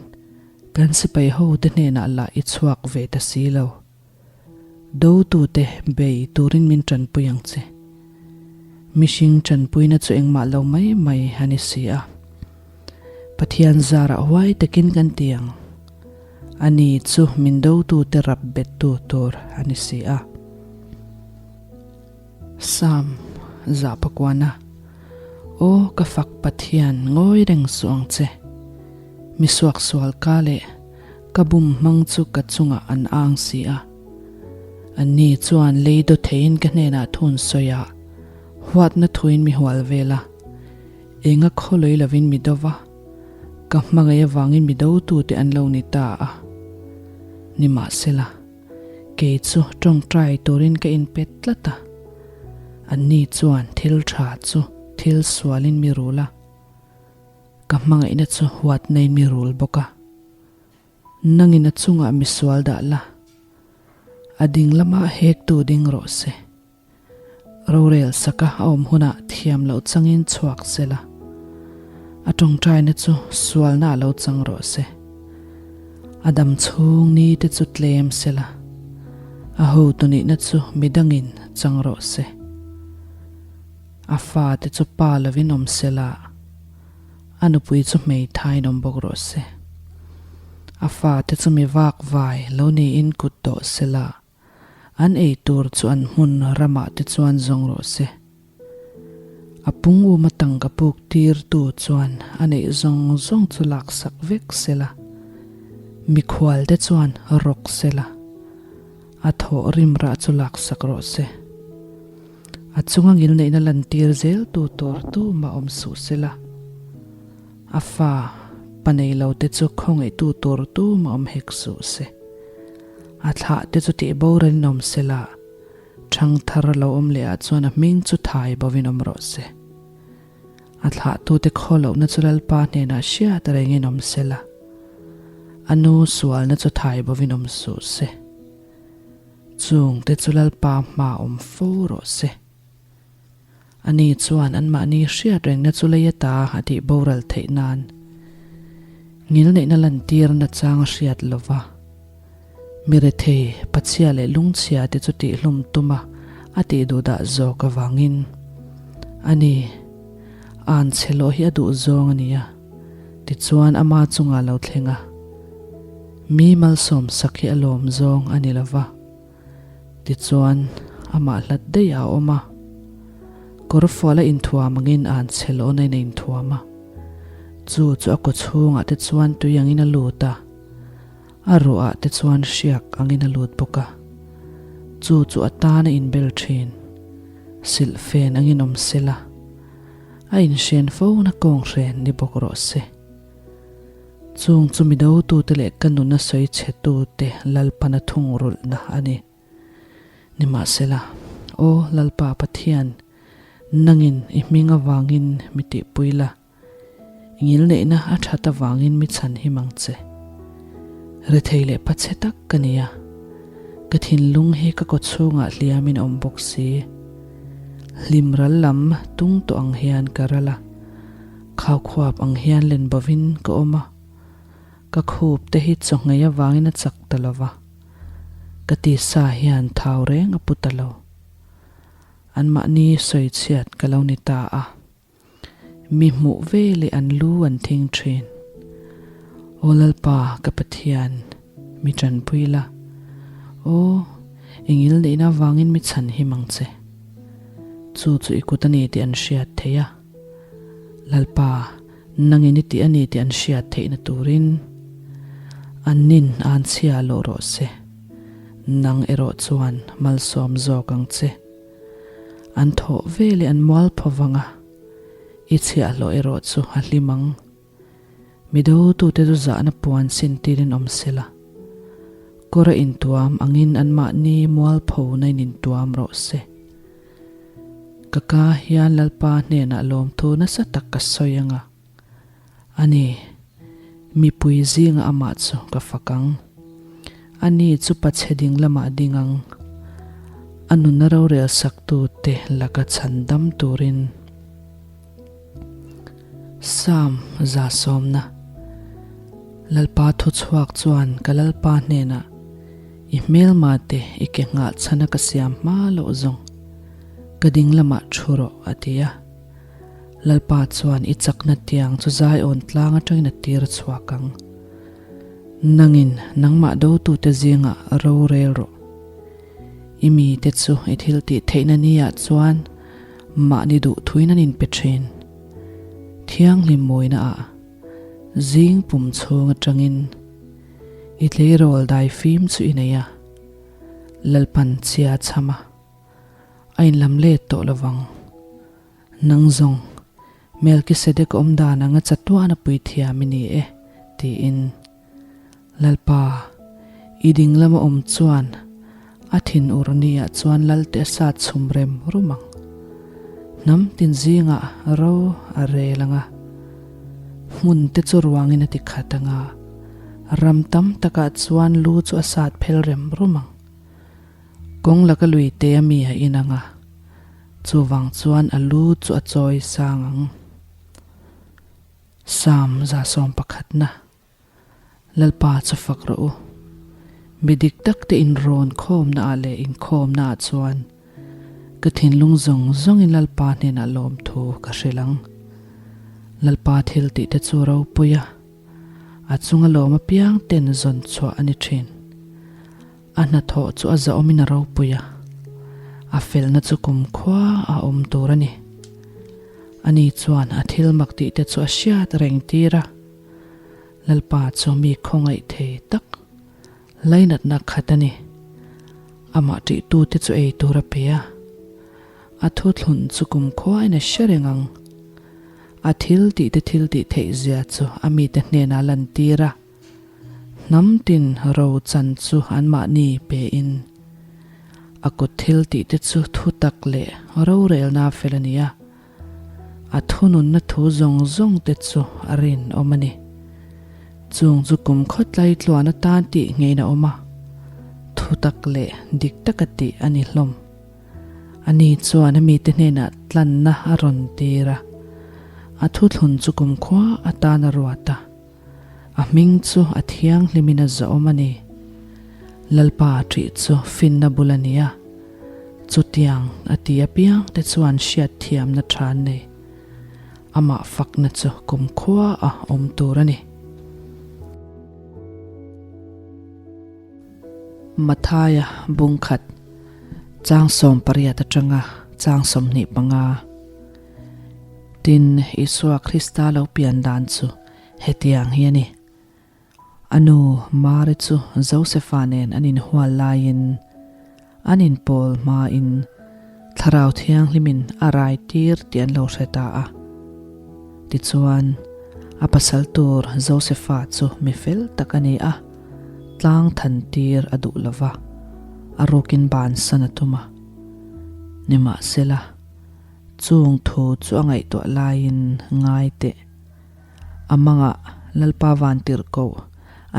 Kan sipai hote hnenah lah i chhuak ve ta si lo. Dotute bei turin min tanpui ang che. Mihring tanpuina chu engmah lo mai mai a ni si a. Pathian zarah huai takin kan ti ang. Ani chu min dotute rap bettu tur a ni si a. Psalm 109 Aw ka fak Pathian ngawi reng suh ang che. Mi suaksual ka leh ka bum hmang chu ka chungah an ang si a. Anni chuan lei daw theiin ka hnenah thun sawi a, huatna thuin mi hual vel a. Enga khawlui lovin mi do va, ka hmangaih avangin mi dotute an lo ni ta a. Nimahsela. Kei chu tawngtai turin ka inpet tlat a, anni chuan thil tha chu thil sualin mi rul a, ka hmangaihna chu huatnain mi rul bawk a. Nangin a chungah mi sual dah la, a ding lamah hektu ding rawh se. Rorel saka a awm hunah thiam loh changin chhuak sela, a tawngtaina chu sualna a lo chang rawh se. A dam chhung ni te chu tlem sela, a hotu nihna chu midangin chang rawh se. A fate chu pa lovin awm sela, a nupui chu hmeithaiin awm bawk rawh se. A fate chu mi vak vai lo niin kut tawh sela, An ei tur chu an hmun ramah te chuan zawng rawh se. A pung uma tangka puk tirtu chuan a neih zawng zawng chu laksak vek sela, mikhual te chuan rawk sela, a thawh rim rah chu laksak rawh se. A chunga ngilneihna lantir zel tu tur tumah awm suh sela, a fa pa nei lo te chu khawngaihtu tur tumah awm hek suh se. A thlah te chu tih boral in awm se la, ṭhang thar lo awm leh ah chuan a hming chu thai bo in awm rawh se. A thlah tu te khaw lohna chu Lalpa hnenah hriat reng in awm se la, a nu sualna chu thai bo in awm suh se. Chung te chu Lalpa hma awm fo rawh se. Ani chuan anmahni hriat rengna chu lei ata a tih boral theih nan ngilneihna lantirna chang a hriat lo va. Mi rethei, pachhia leh lungchhia te chu tihhlum tuma a tih duhdah zawk avangin ani an chhe lawh hi a duh zawng a ni a, tichuan ama chungah lo thleng a. Mi malsawm sak hi a lawm zawng a ni lo va. Tichuan, amah hlat daih a awm a. Kawrfual a inthuam angin an chhe lawhnain a inthuam a. Chu chu a kaw chhungah te chuan tui angin a lut a, a ruahah te chuan hriak angin a lut bawk a. Chu chu a tan a inbel thin. Silhfen angin awm sela, a inhren fona kawnghren ni bawk rawh se. Chung chu mi dotute leh ka nuna sawi chhetute Lalpana thungrulhna a ni. Nimahsela, Aw Lalpa Pathian, nangin i hming avangin mi tihpui la, i ngilneihna a that avangin mi chhan him ang che. Rethei leh pachhe tak ka ni a, ka thinlung hi ka kawchhungah hliamin a awm bawk si. Hlim ral lam tung tawh ang hian ka ral a. Khaukhuap ang hian len bovin ka awm a, ka khup te hi chawhngei avangin a chak ta lo va, ka tisa hian thau reng a pu ta lo. Anmahni sawichhiat ka lo ni ta a, mi hmuh ve leh an lu an thing thin. Aw Lalpa ka Pathian, mi tanpui la, aw, engil neihna avangin mi chhan him ang che. Chu chu i kut a ni tih an hriat thei a. Lalpa, nangin i tih a ni tih an hriat theihna turin an nin an chhia lawh rawh se. Nang erawh chuan malsawm zawk ang che. An thawh ve leh an mualpho vang a, i chhiahhlawh erawh chu a hlim ang. Mi dotute chu zahna puan sin tirin awm sela, kawra intuam angin anmahni mualpho na in intuam rawh se. Ka ka hian Lalpa hnenah lawmthu nasa tak ka sawi ang a, ani, mipui zingah amah chu ka fak ang. Ani chu pachhe ding lamah ding ang, a nuna rorel saktute laka chhandam turin. Psalm 100 Lalpa thuchhuak chuan ka Lalpa hnenah, I hmelma te i ke nghah chhana ka siam hma loh zawng, ka ding lamah thu rawh, a ti a. Lalpa chuan i chakna tiang chu Zion tlang atangin a tir chhuak ang. Nangin nangmah dotute zingah rorel rawh. I mite chu i thil tih theihna niah chuan mahni duh thuin an inpe thin. Thianghlim mawina ah zing pum chhung atangin i tleirawl dai fim chu i nei a, Lalpan chhia chham a, a inlam let tawh lovang. Nang zawng, Melkisedek awm dan anga chatuan a puithiam i ni e, tiin. Lalpa, i ding lama awm chuan a thin ur niah chuan Lalte a sat chhum rem rum ang. Hnam tin zingah ro a rel ang a, hmun te chu ruangin a ti khat ang a, ram tam takah chuan lu chu a sat phel rem rum ang. Kawng laka lui te a mi a in ang a, chuvang chuan a lu chu a chawi sang ang. Psalm 111. Lalpa chu fak rawh u. Mi dik tak te inrawn khawmna ah leh inkhawmna ah chuan ka thinlung zawng zawngin Lalpa hnenah lawmthu ka hrilh ang. Lalpa thil tih te chu ropui a, a chunga lawm apiang ten zawn chhuah a ni thin. A hnathawh chu a zahawmin a ropui a, a felna chu kumkhua a awm tur a ni. Ani chuan a thil mak tih te chu a hriat reng tir a. Lalpa chu mi khawngaih thei tak lainatna khat a ni. Amah ṭihtute chu ei tur a pe a, a thuthlun chu kumkhuain a hre reng ang. A thil tihte thil tih theih zia chu a mite hnenah a lantir a, hnam tin ro chan chu anmahni pein a kut thil tihte chu thutak leh rorelna fel a ni a. A thununna thu zawng zawng te chu a rinawm a ni. Chung chu kum khawtlai tluan atan tih ngeiin a awm a, thutak leh dik taka tih a ni hlawm. Ani chuan a mite hnenah tlanna a rawn tir a, a thuthlun chu kumkhua atan a ruat a. A hming chu a thianghlimin a zawhawm a ni. Lalpa ṭih chu finna bul a ni a, chutiang a ti apiang te chuan hriatthiamna ṭha an nei. Amah fakna chu kumkhua a awm tur a ni. Mathaia bungkhat chang 18 aṭanga chang 25. Tin, Isua Krista lo pian dan chu hetiang hi a ni. A nu Mari chu Josefa nen an inhual laiin an inpawl hmain Thlarau Thianghlimin a rai tir tih an lo hre ta a. Tichuan, a pasal tur Josefa chu mi fel tak a ni a, tlang than tir a duh lo va, a rukin bansan a tum a. Nimahsela, Chung thu chu a ngaihtuah laiin ngai teh. A mangah Lalpa Vantirhkoh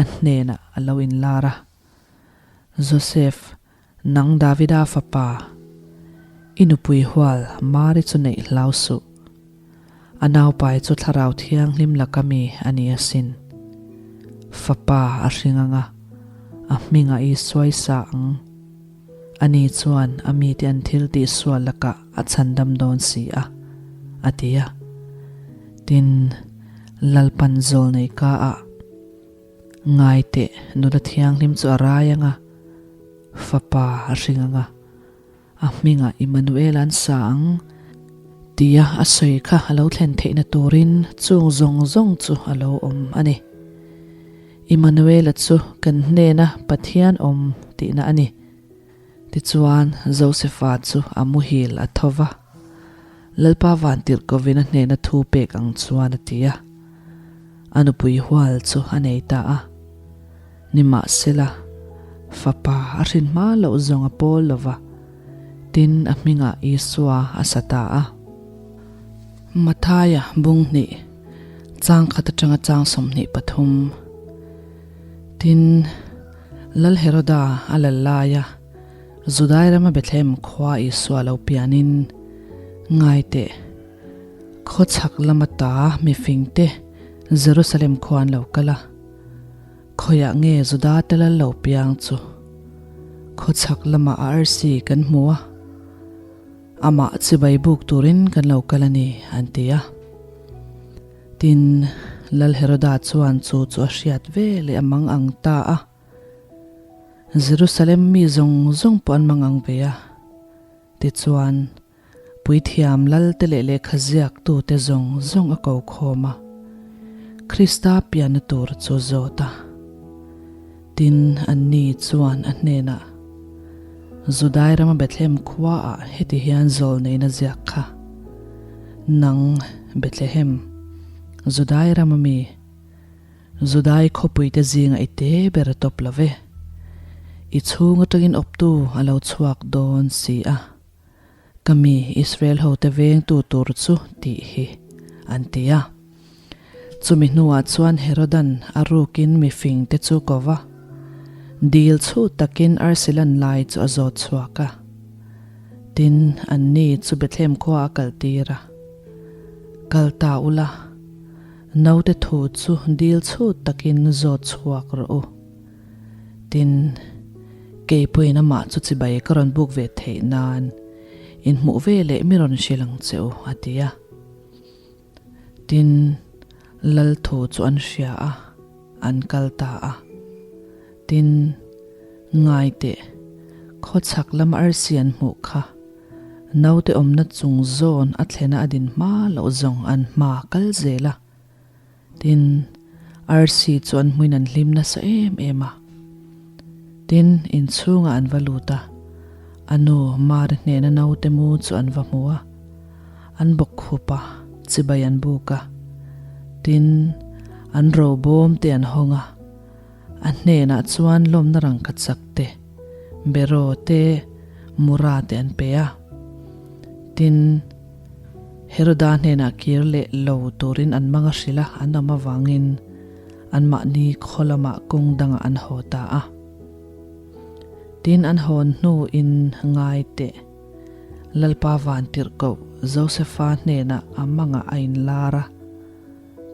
a hnenah a lo inlar a, Joseph, nang Davida fapa, i nupui hual Mari chu neih hlau suh. A naupai chu Thlarau Thianghlim laka mi a ni asin. Fapa a hring anga, a hmingah i suaisa ang. Ani chuan a mite an thil tih sual lakah a chhandam dawn si a, a ti a. Tin, Lalpan zawlnei ka ah, Ngai teh, nula thianghlim chu a rai ang a, fapa a hring ang a, a hmingah Immanuel an sa ang, tia a sawi kha a lo thlen theihna turin chung zawng zawng chu a lo awm a ni. Immanuela chu kan hnena Pathian awm tihna a ni. Tichuan, Josefa chu a muhil a tho va, Lalpa Vantirhkovin a hnena thu pek ang chuan a ti a. A nupui hual chu a nei ta a. Nimahsela, fapa a hrin hma loh zawng a pawl lo va, tin a hmingah Isua a sa ta a. Mathaia bung hnih. Chang khat atanga chang 23. Tin, Lal Heroda a lal laia Judai rama Bethlehem khua Isua lo pianin, Ngai teh, khawchhak lama ta mifingte Jerusalem khua an lo kal a, khawiah nge Juda te lal lo piang chu? Khawchhak lama a arsi kan hmu a. Amah chibai buk turin kan lo kal a ni, an ti a. Tin, Lal Heroda chuan chu chu a hriat ve leh a mang ang ta a. Jerusalem mi zawng zawng pawh an mang ang ve a. Tichuan, puithiam Lalte leh lehkha ziaktute zawng zawng a ko khawm a, Krista pianna tur chu zawt a. Tin, anni chuan a hnenah, Judai rama Bethlehem khuaah heti hian zawl neihna ziak kha, Nang, Bethlehem, Judai rama mi, Judai khawpuite zinga i te ber a tawp lo ve. I chhung atangin awptu a lo chhuak dawn si a, ka mi Israel hote vengtu tur chu tih hi, an ti a. Chumi hnuah chuan Herodan a rukin mifingte chu ko va, dil chhuh takin arsi lan lai chu a zawt chhuak a. Tin, anni chu Bethlehem khua a kaltir a, Kal ta ula. Naute thu chu dil chhut takin zawt chhuak rawh u. Tin, kei pawhin amah chu chibai ka rawn buk ve theih nan inhmuh ve leh mi rawn hrilh ang che u, a ti a. Tin, lal thu chu an hria a, an kal ta a. Tin, ngai teh, khawchhak lama arsi an hmuh kha, naute awmna chung zawn a thlena a din hma loh zawng an hma kal zel a. Tin, arsi chu an hmuin an hlim nasa em em a. Tin, inchhungah an va lut a, a nu Mari hnena naute mu chu an va hmu a. An bawk khup a, chibai an buk a. Tin, an robawm te an hawng a, a hnenah chuan lawmna rangkachak te, beraw te, mura te an pe a. Tin, Heroda hnenah kir leh lo turin an mang a hrilh a, an awm avangin anmahni khaw lamah kawng dangah an haw ta a. Tin, an hawn hnuin ngai teh Lalpa vantirhkoh Josefa hnenah a mangah a inlar a,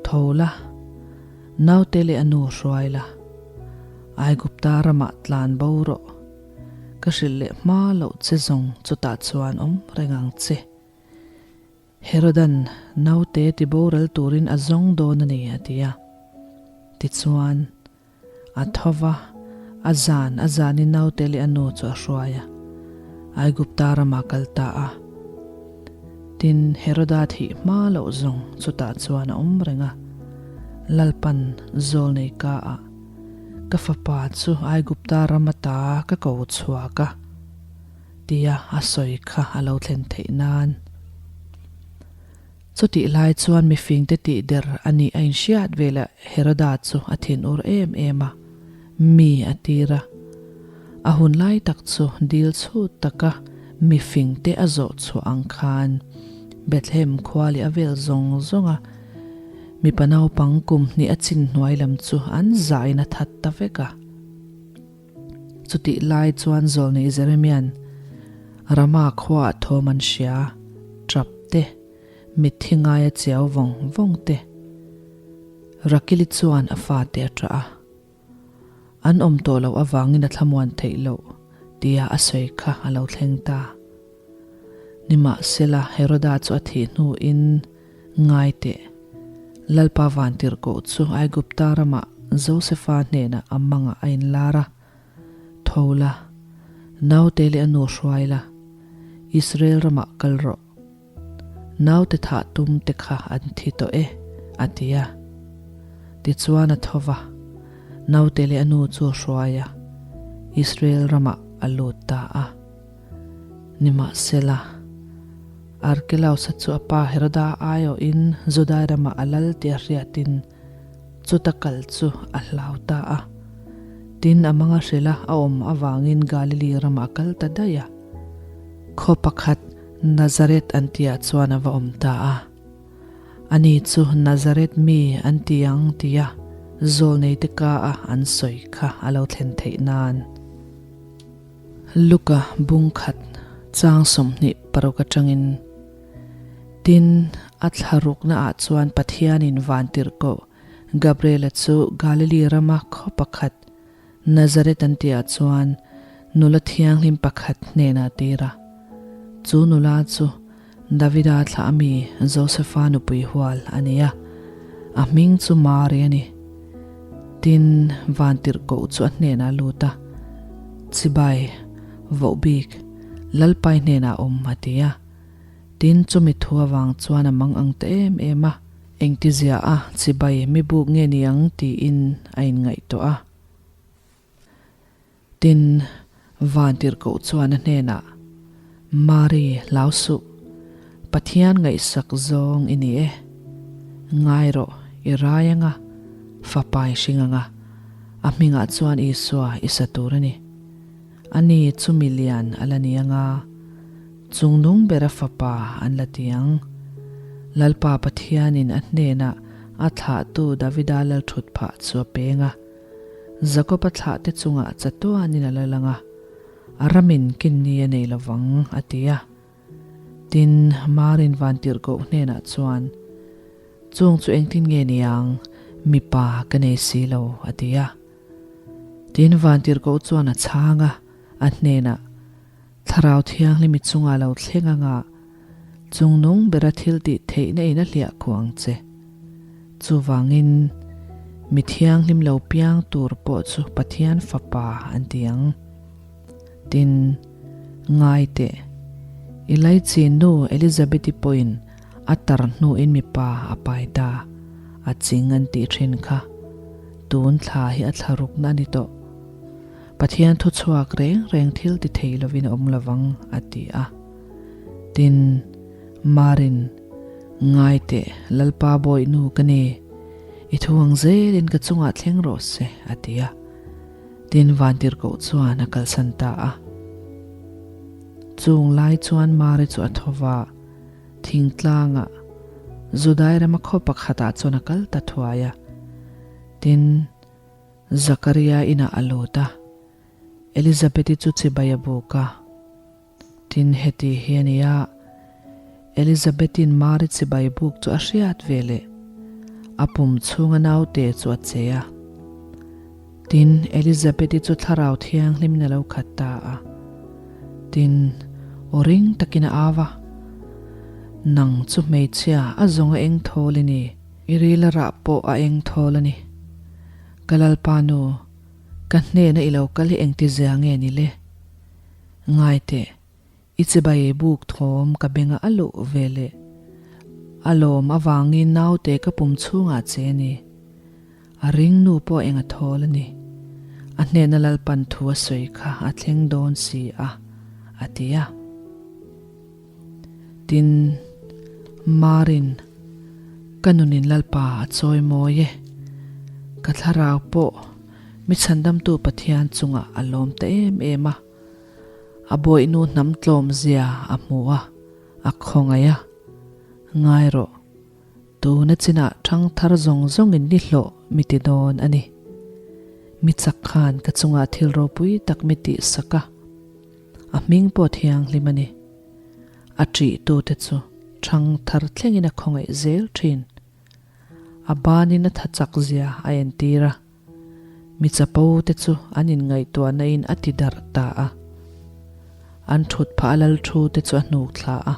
Tho la, naute leh a nu hruai la, Aigupta ramah tlan bo rawh. Ka hrilh leh hma loh che zawng chutah chuan awm reng ang che. Herodan naute ti boral turin a zawng dawn a ni, a ti a. Tichuan, a tho va, a zan a zanin naute leh a nu chu a hruai a, Aigupta ramah kal ta a. Tin, Heroda thih hma loh zawng chutah chuan a awm reng a, Lalpan zawlnei ka ah, Ka fapa chu Aigupta ram ata ka ko chhuak a, tia a sawi kha a lo thlen theih nan. Chutih lai chuan mifingte tih der a nih a inhriat velah Heroda chu a thinur em em a, mi a tir a. A hun lai tak chu dil chhut taka mifingte a zawh chhuah ang khan Bethlehem khua leh a vel zawng zawnga Mipa naupang kum hnih a chin hnuai lam chu an zahin a that ta vek a. Chutih lai chuan Zawlnei Jeremia'n Rama khuaah thawm an hria, tap te, mitthi ngaia chiau vawng vawng te. Rakili chuan a fate a ṭah a. An awm tawh loh avangin a thlamuan theih loh tia a sawi kha a lo thleng ta. Nimahsela, Heroda chu a thih hnuin ngai teh, Lalpa vantirhkoh chu Aigupta ramah Josefa hnenah a mangah a inlar a, Tho la, naute leh a nu hruai la, Israel ramah kal rawh. Naute thah tum te kha an thi tawh e, a ti a. Tichuan a tho va, naute leh a nu chu a hruai a, Israel ramah a lut ta a. Nimahsela, Arkelausa chu a pa Heroda aiawhin Judai ramah a lal tih a hriatin chuta kal chu a hlau ta a. Tin, a manga hrilha a awm avangin Galili ramah a kal ta daih a. Khaw pakhat Nazareth an tihah chuan a va awm ta a. Ani chu Nazareth mi an ti ang tia zawlneite ka a an sawi kha a lo thlen theih nan. Luka bung khat chang 26 atangin, Tin, a thlarukna ah chuan Pathianin vantirhkoh Gabriela chu Galili rama khaw pakhat Nazareth an tihah chuan nula thianghlim pakhat hnenah a tir a. Chu nula chu Davida thlah ami Josefa nupui hual a ni a, a hming chu Mari a ni. Tin, vantirhkoh chu a hnenah a lut a, Chibai, vohbik, Lalpai hnenah a awm, a ti a. Tin, chumi thu avang chuan a mang ang ta em em a. Engtizia a chibai mi buk nge ni ang tiin a inngaihtuah a. Tin, vantirhkoh chuan a hnenah, Mari, hlau suh, Pathian ngaihsak zawng i ni e. Ngai rawh, i rai anga, fapa i hring anga, a hmingah chuan Isua i sa tur a ni. Ani chu milian a la ni anga, Chungnung bera fapa an la ti ang. Lalpa Pathianin a hnenah a thlahtu Davida lalthut phah chu a peng a. Jakoba thlahte chungah chatuanin a la lang a, a ramin kinni a nei lo vang, a ti a. Tin, Marin vantirhkoh hnenah chuan. Chung chu engtin nge ni ang, mipa ka nei si lo, a ti a. Tin, Vantirhkoh chuan a chhang a, a hnenah, Thlarau Thianghlimi chungah lo thleng anga chungnung bera thil tih theihna in a hliah khuh ang che. Chuvangin, mi thianghlim lo piang tur pawh chu Pathian Fapa an ti ang. Tin, ngai teh, i laichin nu Elizabeth-i pawhin a tar hnuin mipa a pai ta, a ching an tih thin kha. Tun thla hi a thla rukna a ni tawh. Pathian thuchhuak reng reng thil ti thei lovin a awm lovang, a ti a. Tin, Marin, Ngai teh, Lalpa bawihnu ka ni, i thu ang zelin ka chungah thleng rawh se, a ti a. Tin, Vantirhkoh chuan a kalsan ta a. Chung lai chuan Mari chu a tho va, thingtlangah Judai rama khaw pakhatah chuan a kal ta thuai a. Tin, Zakaria inah a lut a, Elizabeth-i chu chibai a buk a. Tin, heti hi a ni a, Elizabeth-in Mari chibai buk chu a hriat ve leh, a pum chhunga naute chu a che a. Tin, Elizabeth-i chu Thlarau Thianghlimin a lo khat ta a. Tin, aw ring takin a au a, Nang chu hmeichhia a zawng a eng thawl i ni, i ril a rah pawh a eng thawl a ni. Ka Lalpa nu, ka hnena i lo kal hi engtizia nge ni le? Ngai teh, i chibai buk thawm ka benga a luh ve leh. A lawm avangin naute ka pum chhungah che a ni. A ring nu pawh eng a thawl a ni. A hnena Lalpan thu a sawi kha a thleng dawn si a, a ti a. Tin, Marin, ka nunin Lalpa a chawi mawi e. Ka thlarau pawh Mi chhandamtu Pathian chungah a lawm ta em em a. A bawihnu hnam tlawm zia a hmu a, a khawngaih a. Ngai rawh, tuna chinah ṭhang thar zawng zawngin ni hlawh mi ti dawn a ni. Mi chak khan ka chungah thil ropui tak mi tihsak a, a hming pawh thianghlim a ni. A ṭihtute chu ṭhang thar thlengin a khawngaih zel ṭhin. A banin a tha chak zia a entir a, mi chapo te chu an inngaihtuahna in a ti darh ta a. An thut phah a lal thu te chu a hnuk thla a,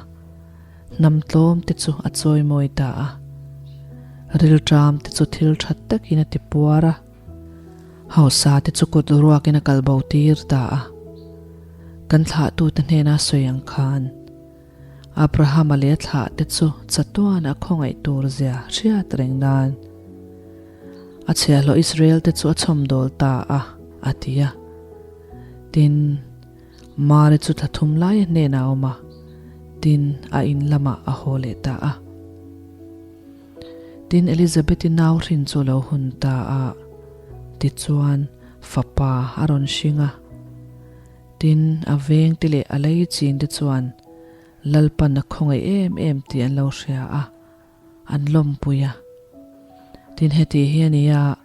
hnam tlawm te chu a chawimawi ta a. Rilṭam te chu thil ṭhat takin a ti puar a, hausa te chu kut ruakin a kalbo tir ta a. Kan thlahtute hnena sawi ang khan, Abrahama leh a thlahte chu chatuan a khawngaih tur zia hriat reng nan a chhiahhlawh Israel-te chu a chhawmdawl ta a, a ti a. Tin, Mari chu thla thum lai a hnenah a awm a, tin, a in lamah a haw leh ta a. Tin, Elizabeth-i nau hrin chu a lo hun ta a, tichuan, fapa a rawn hring a. Tin, a vengte leh a lei chinte chuan Lalpan a khawngaih em em tih an lo hria a, an lawmpui a. Tin, heti hi a ni a,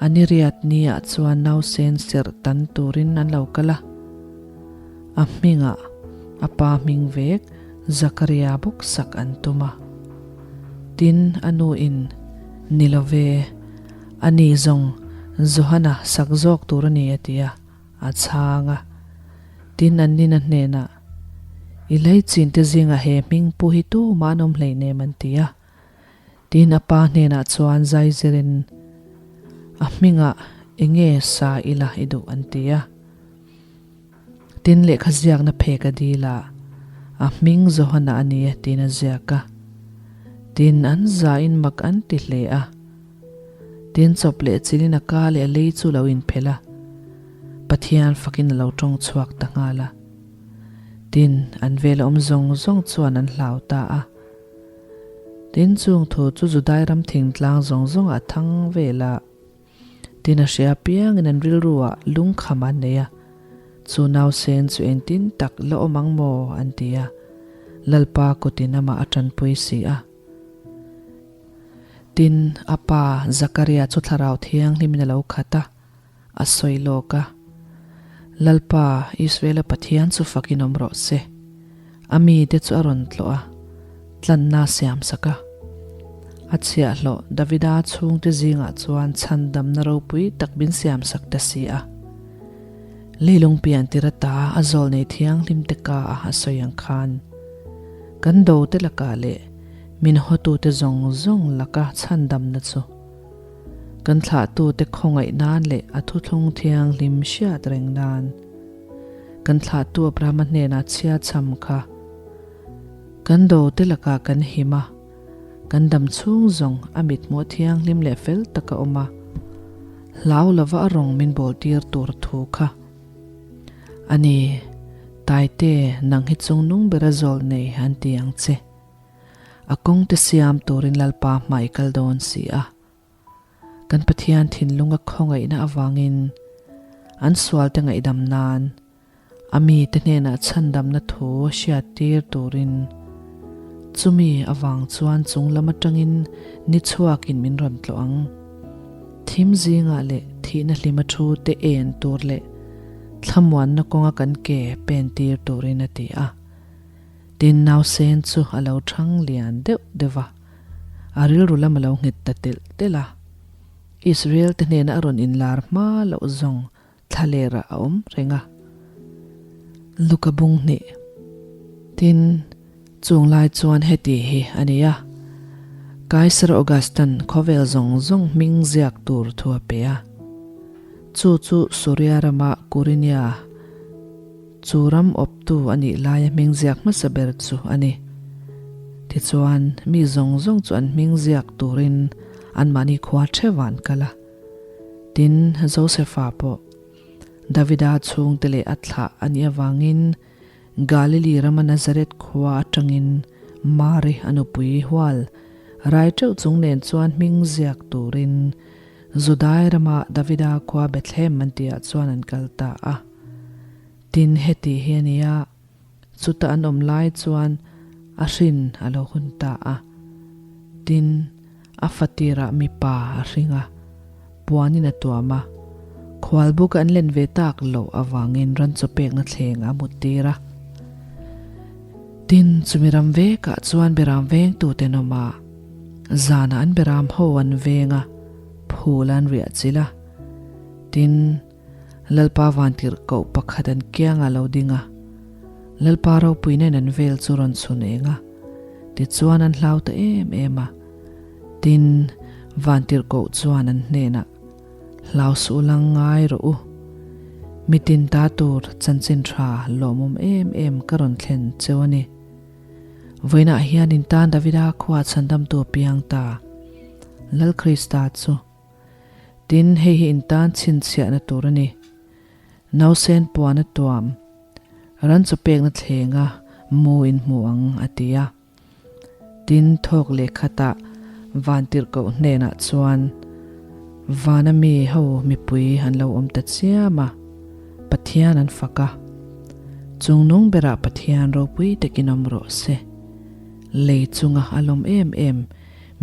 a ni riat niah chuan nausen serh tan turin an lo kal a. A hmingah a pa hming vek Zakaria bawk sak an tum a. Tin, a nuin, Ni lo ve, a ni zawng Johana sak zawk tur a ni a ti a. A chhang a, tin an nina hnenah, I leichin te zingah he hming pu hi tumah an awm hleinem an ti a. Tin a pa hnenah chuan zaizirin, A hmingah enge sa ila i duh an ti a. Tin lehkha ziakna phek a dil a, A hming Johana a ni e tiin a ziak a. Tin an zain mak an ti hle a. Tin chawp leh chilin a ka leh a lei chu lo inphelh a, Pathian fakin a lo tawng chhuak ta nghal a. Tin, an vel awm zawng zawng chuan an hlau ta a. Tin, chung thu chu Judai ram thingtlang zawng zawngah a thang vel a. Tin, a hria apiangin an rilru ah lungkham an nei a, Chu nausen chu engtin tak la awm ang maw? an ti a. Lalpa kutin amah a tanpui si a. Tin, a pa Zakaria chu Thlarau Thianghlimin a lo khat a, a sawi lawk a, Lalpa, Israela Pathian chu fakin awm rawh se. A mite chu a rawn tlawh a, tlanna a siam sak a. A chhiahhlawh Davida chhungte zingah chuan chhandamna ropui tak min siamsak ta si a. Leilung pian tir ata a zawlnei thianghlim te ka a a sawi ang khan, kan dote lakah leh min hawtute zawng zawng laka chhandamna chu kan thlahtute khawngaih nan leh a thuthlung thianghlim hriat reng nan kan thlahtu Abrahama hnenah chhia chham kha kan dote lakah kan him a. Kan dam chhung zawng a mithmuh thianghlim leh fel tak a awm a, hlau lova a rawng min bawl tir tur thu kha a ni. Taite, nang hi chungnung bera zawl nei an ti ang che. A kawng te siam turin Lalpa hmai kal dawn si a. Kan Pathian thinlunga khawngaihna avangin an sualte ngaihdam nan a mite hnenah chhandamna thu hriattir turin chumi avang chuan chung lam atangin ni chhuakin min rawn tlawh ang. Thim zingah leh thihna hlima thu te en tur leh thlamuanna kawnga kan ke pen tir turin a ti a. Tin, nausen chu a lo thang lian deuh deuh va. A rilru lam a lo nghet ta telh telh a. Israel te hnena a rawn inlar hma loh zawng thlalerah a awm reng a. Luka bung hnih. Tin, chung lai chuan heti hi a ni a, Kaiser Augustan khawvel zawng zawng hming ziak tur thu a pe a. Chu chu Suria rama Kurinia Chu ram awptu a nih laia hming ziak hmasa ber chu a ni. Tichuan, mi zawng zawng chu an hming ziak turin anmahni khua theuh an kal a. Tin, Josefa pawh Davida chhungte leh a thlah a nih avangin Galili rama Nazareth khua atangin Mari a nupui hual rai teuh chung nen chuan hming ziak turin Judai rama Davida khua Bethlehem an tihah chuan an kal ta a. Tin, heti hi a nia, chuta an awm lai chuan a hrin a lo hun ta a. Tin, a fatirah mipa a hring a, puanin a tuam a, khualbuk an len ve tak loh avangin ran chaw pekna thleng a muttir a. Tin, chumi ram vekah chuan beram vengtute an awm a, zanah an beram ho an veng a, phul an riah chilh a. Tin, Lalpa vantirhkoh pakhat an kiangah lo ding a, Lalpa ropui nen an vel chu rawn chhun eng a, tichuan an hlau ta em em a. Tin, vantirhkoh chuan an hnenah, Hlau suh lang ngai rawh u. Mitin ta tur chanchin tha lawmawm em em ka rawn thlen cheu a ni. Vawiinah hian in tan Davida khua chhandamtu a piang ta, Lal Krista chu. Tin, hei hi in tan chhinchhiahna tur a ni. Nausen puan a tuam, ran chaw pekna thlenga mu in hmu ang, a ti a. Tin, thawk leh khatah Vantirhkoh hnenah chuan vana mi ho mipui an lo awm ta chiam a, Pathian an fak a. Chungnung berah Pathian ropui takin awm rawh se. Lei chunga a lawm em em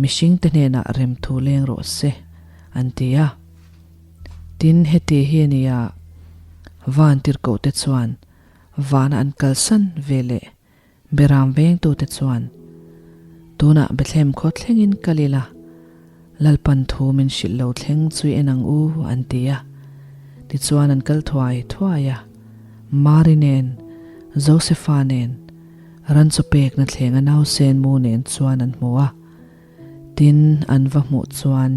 Mihringte hnenah remthu leng rawh se, an ti a. Tin, heti hi a nia, van tirhkohte chuan vana an kalsan ve leh Beram vengtute chuan, Tunah Bethlehem khaw thlengin kal ila, Lalpan thu min hrilh lo thleng chui en ang u, an ti a. Tichuan an kal thuai thuai a, Mari nen, Josefa nen, Ran chaw pekna thlenga nausen mu nen chuan an hmu a, tin an va hmuh chuan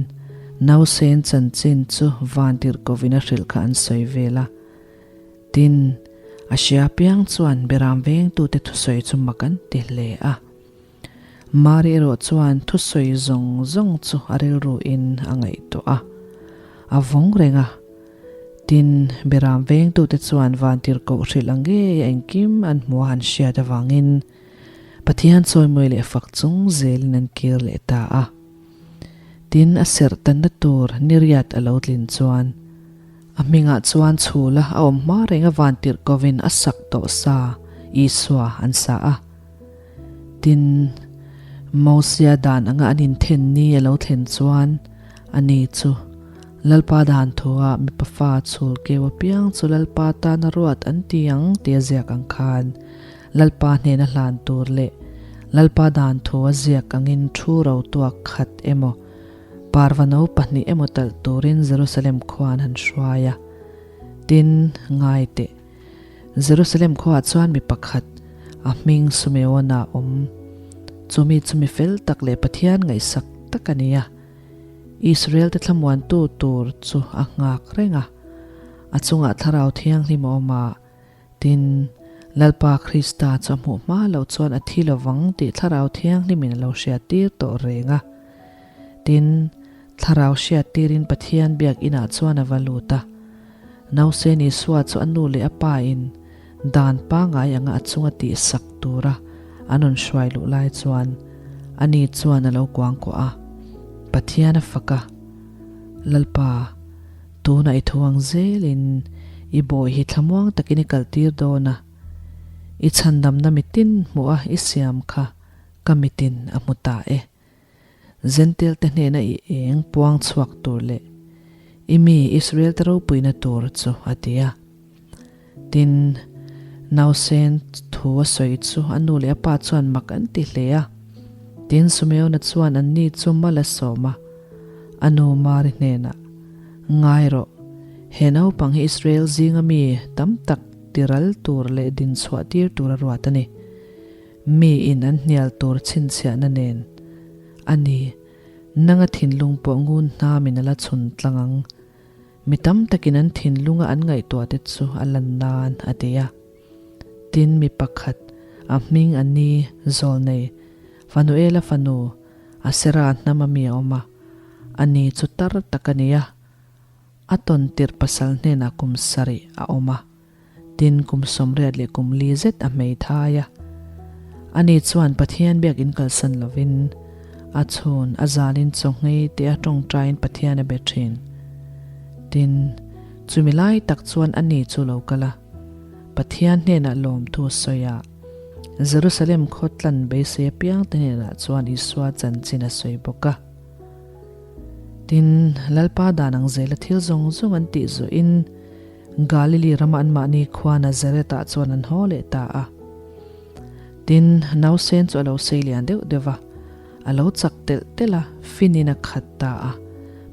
nausen chanchin chu vantirhkovin a hrilh kha an sawi vel a. Tin, a hria piang chuan beram vengtute thusawi chu mak an ti hle a. Mari erawh chuan thusawi zawng zawng chu a rilruin a ngaihtuah a, a vawng reng a. Tin, Beram vengtute chuan vantirhkoh hrilh ang ngei a engkim an hmuh a han hriat avangin Pathian chawimawi leh fak chung zelin an kir leh ta a. Tin, a serh tanna tur niriat a lo tlin chuan a hmingah chuan chhula a awm hma renga vantirhkohin a sak tawh sa Isua an sa a. Tin, Mosia dan anga an inthen ni a lo thlen chuan ani chu Lalpa dan thua mipa fa chhul keu apiang chu Lalpa tana ruat an ti ang tia ziak ang khan Lalpa hnena hlan tur leh Lalpa dan thu a ziak angin thu ro tuak khat emaw, parva no pahnih emaw talh turin Jerusalem khua an han hruai a. Tin, ngai teh. Jerusalem khuaah chuan mi pakhat, a hming Sumeona a awm. Chu mi chu mi fel tak leh Pathian ngaihsak tak a ni a. Israel-te thlamuantu tur chu a nghak reng a. A chungah Thlarau Thianghlim a awm a, tin, Lalpa Krista chu a hmuh hma loh chuan a thi lovang tih Thlarau Thianghlimin a lo hriattir tawh reng a. Tin, Thlarau hriattirin Pathian biak inah chuan a va lut a. Nausen Isua chu a nu leh a pa in dan pangai anga a chunga tihsak tura an rawn hruai luh lai chuan ani chuan a lo kuangkuah a, Pathian a fak a, Lalpa, tunah i thu ang zelin i bawi hi thlamuang takin i kaltir dawn a, i chhandamna mitin hmuh a i siam kha ka mitin a hmu ta e. Zentel te hnena i eng puang chhuak tur leh i mi Israel te ropuina tur chu a ti a. Tin, nausen thu a sawi chu a nu leh a pa chuan mak an ti hle a. Tin, Sumeona chuan anni chu mal a sawm a, a nu Mari hnenah, Ngai rawh, he naupang hi Israel zinga mi tam tak tiral tur leh dinchhuah tir tur a ruat a ni. Mi in an hnial tur chhinchhiahna nen a ni. Nanga thinlung pawh ngun hnamin a la chhun tlang ang. Mi tam takin an thinlunga an ngaihtuah te chu a lan nan a ti a. Tin mi pakhat, a hming a ni Zawlnei, Fanuela fanu, Asera hnam a mi a awm a. A ni chu tar tak a ni a. A tawn tirh pasal hnenah kum sarih a awm a. Tin, kum 80 leh kum li zet a hmeithai a. Ani chuan Pathian biakin kalsan lovin, a chhun a zalin chawnghei te a tawngtaiin Pathian a be thin. Tin, chumi lai tak chuan ani chu lo kal a, Pathian hnenah lawmthu a sawi a, Jerusalem khaw tlan beisei apiang te hnenah chuan Isua chanchin a sawi bawk a. Tin, Lalpa dan ang zela thil zawng zawng an tih zawhin, Galili rama anmahni khua Nazareth-ah chuan an haw leh ta a. Tin, nausen chu a lo sei lian deuh deuh va, a lo chak telh telh a, finin a khat ta a,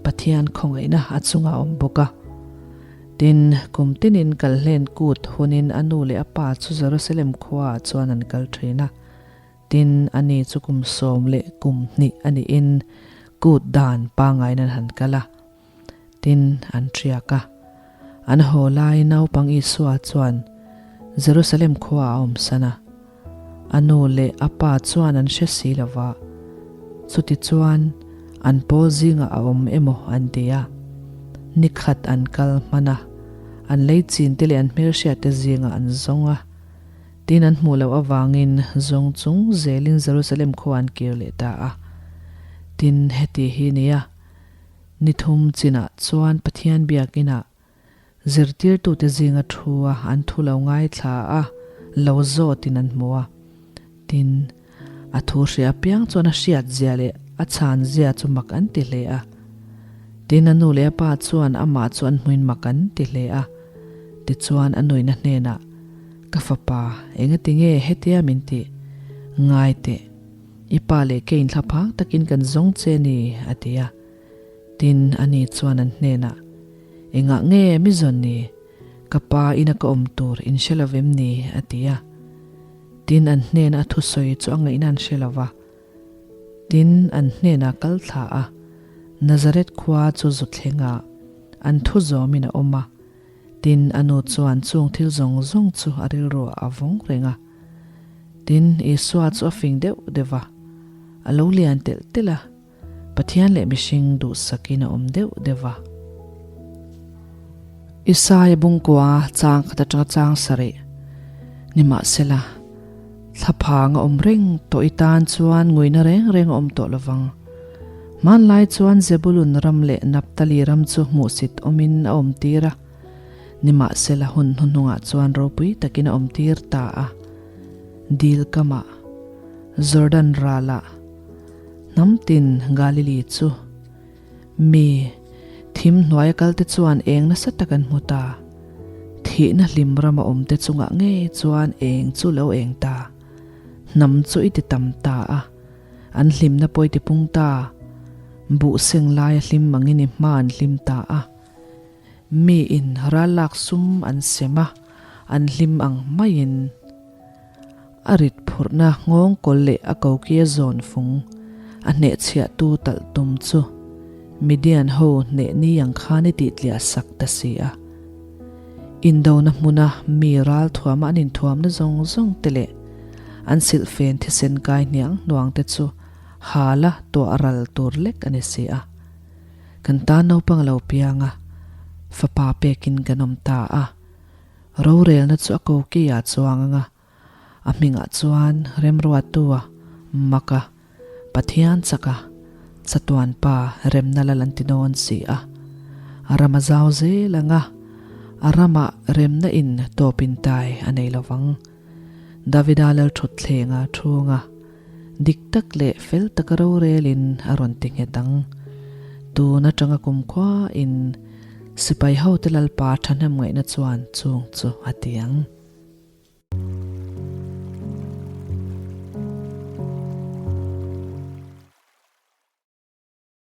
Pathian khawngaihna a chungah a awm bawk a. Tin, kum tinin kalhlen kut hunin a nu leh a pa chu Jerusalem khuaah chuan an kal thin a. Tin, ani chu kum 12 a niin kut dan pangain an han kal a. Tin, an ṭiak a. An haw lai naupang Isua chuan Jerusalem khua a awmsan a. A nu leh a pa chuan an hre si lo va, chutichuan an pawl zingah a awm emaw an ti a. Ni khat an kal hman a, an lei chinte leh an hmelhriatte zingah an zawng a. Tin, an hmuh loh avangin zawng chung zelin Jerusalem khua an kir leh ta a. Tin, heti hi nia. Ni thum chinah chuan Pathian biakinah zirtirtute zinga thu a an thu lo ngaithla a, lo zawtin an hmu a. Tin, a thu hria apiang chuan a hriat zia leh a chhan zia chu mak an ti hle a. Tin, a nu leh a pa chuan amah chu an hmuin mak an ti hle a. Tichuan a nuina hnenah, Ka fapa, engati nge hetia min tih? Ngai teh. I pa leh kei inthlaphang takin kan zawng che ni, a ti a. Tin, ani chuan an hnenah, Engah nge mi zawn ni? Ka pa ina ka awm tur in hre lo vem ni? a ti a. Tin, an hnena a thusawi chu a ngaihna an hre lo va. Tin, an hnenah kal thla a, Nazareth khua chu zu thlengah an thu zawmin a awm a. Tin, a nu chuan chung thil zawng zawng chu a rilruah a vawng reng a. Tin, Isua chu a fing deuh deuh va, a lo lian telh telh a, Pathian leh mihring duhsakin a awm deuh deuh va. Isaia bungkua chang khat atanga chang sarih nimahsela, thlaphang a awm reng tawh i tan chuan nguina reng reng a awm tawh lovang. Hmanlai chuan Zebulun ram leh Naphtali ram chu hmuhsit awmin a awm tir a. Nimahsela hun hnuhnungah chuan ropui takin a awmtir ta a, dil kamah, Jordan ralah, hnam tin Galili chu mi thim hnuaia kalte chuan eng nasa tak an hmu ta. Thihna hlim rama awmte chungah ngei chuan eng chu lo eng ta. Hnam chu i ti tam ta a, an hlimna pawh i ti pung ta. Buh seng laia hlim angin i hma an hlim ta a. Miin ral lak sum an sem a, an hlim ang maiin. A rit phurhna nghawng kawl leh a kokia zawn fung a hnehchhiahtu talh tum chu Midian ho hneh ni ang khan i tihtliah sak ta si a. Indona hmuna mi ral thuama an inthuamna zawng zawng te leh an silhfen thisen kai hniang hnuang te chu hala tuah ral tur lek a ni si a. Kan tan naupang a lo piang a, fapa pekin kan awm ta a. Rorelna chu a koki ah chuang anga a hmingah chuan Remruatua, Maka, Pathian chaka, Chatuan Pa remna lal an ti dawn si a. A ram a zau zel anga a ramah remna in tawp in tai a nei lovang. Davida Lalthutthlenga thunga dik tak leh fel taka rorelin a rawn ti nghet ang. Tun atanga kumkhua in sipai hote Lalpa thahnem ngaihna chuan chung chu a ti ang.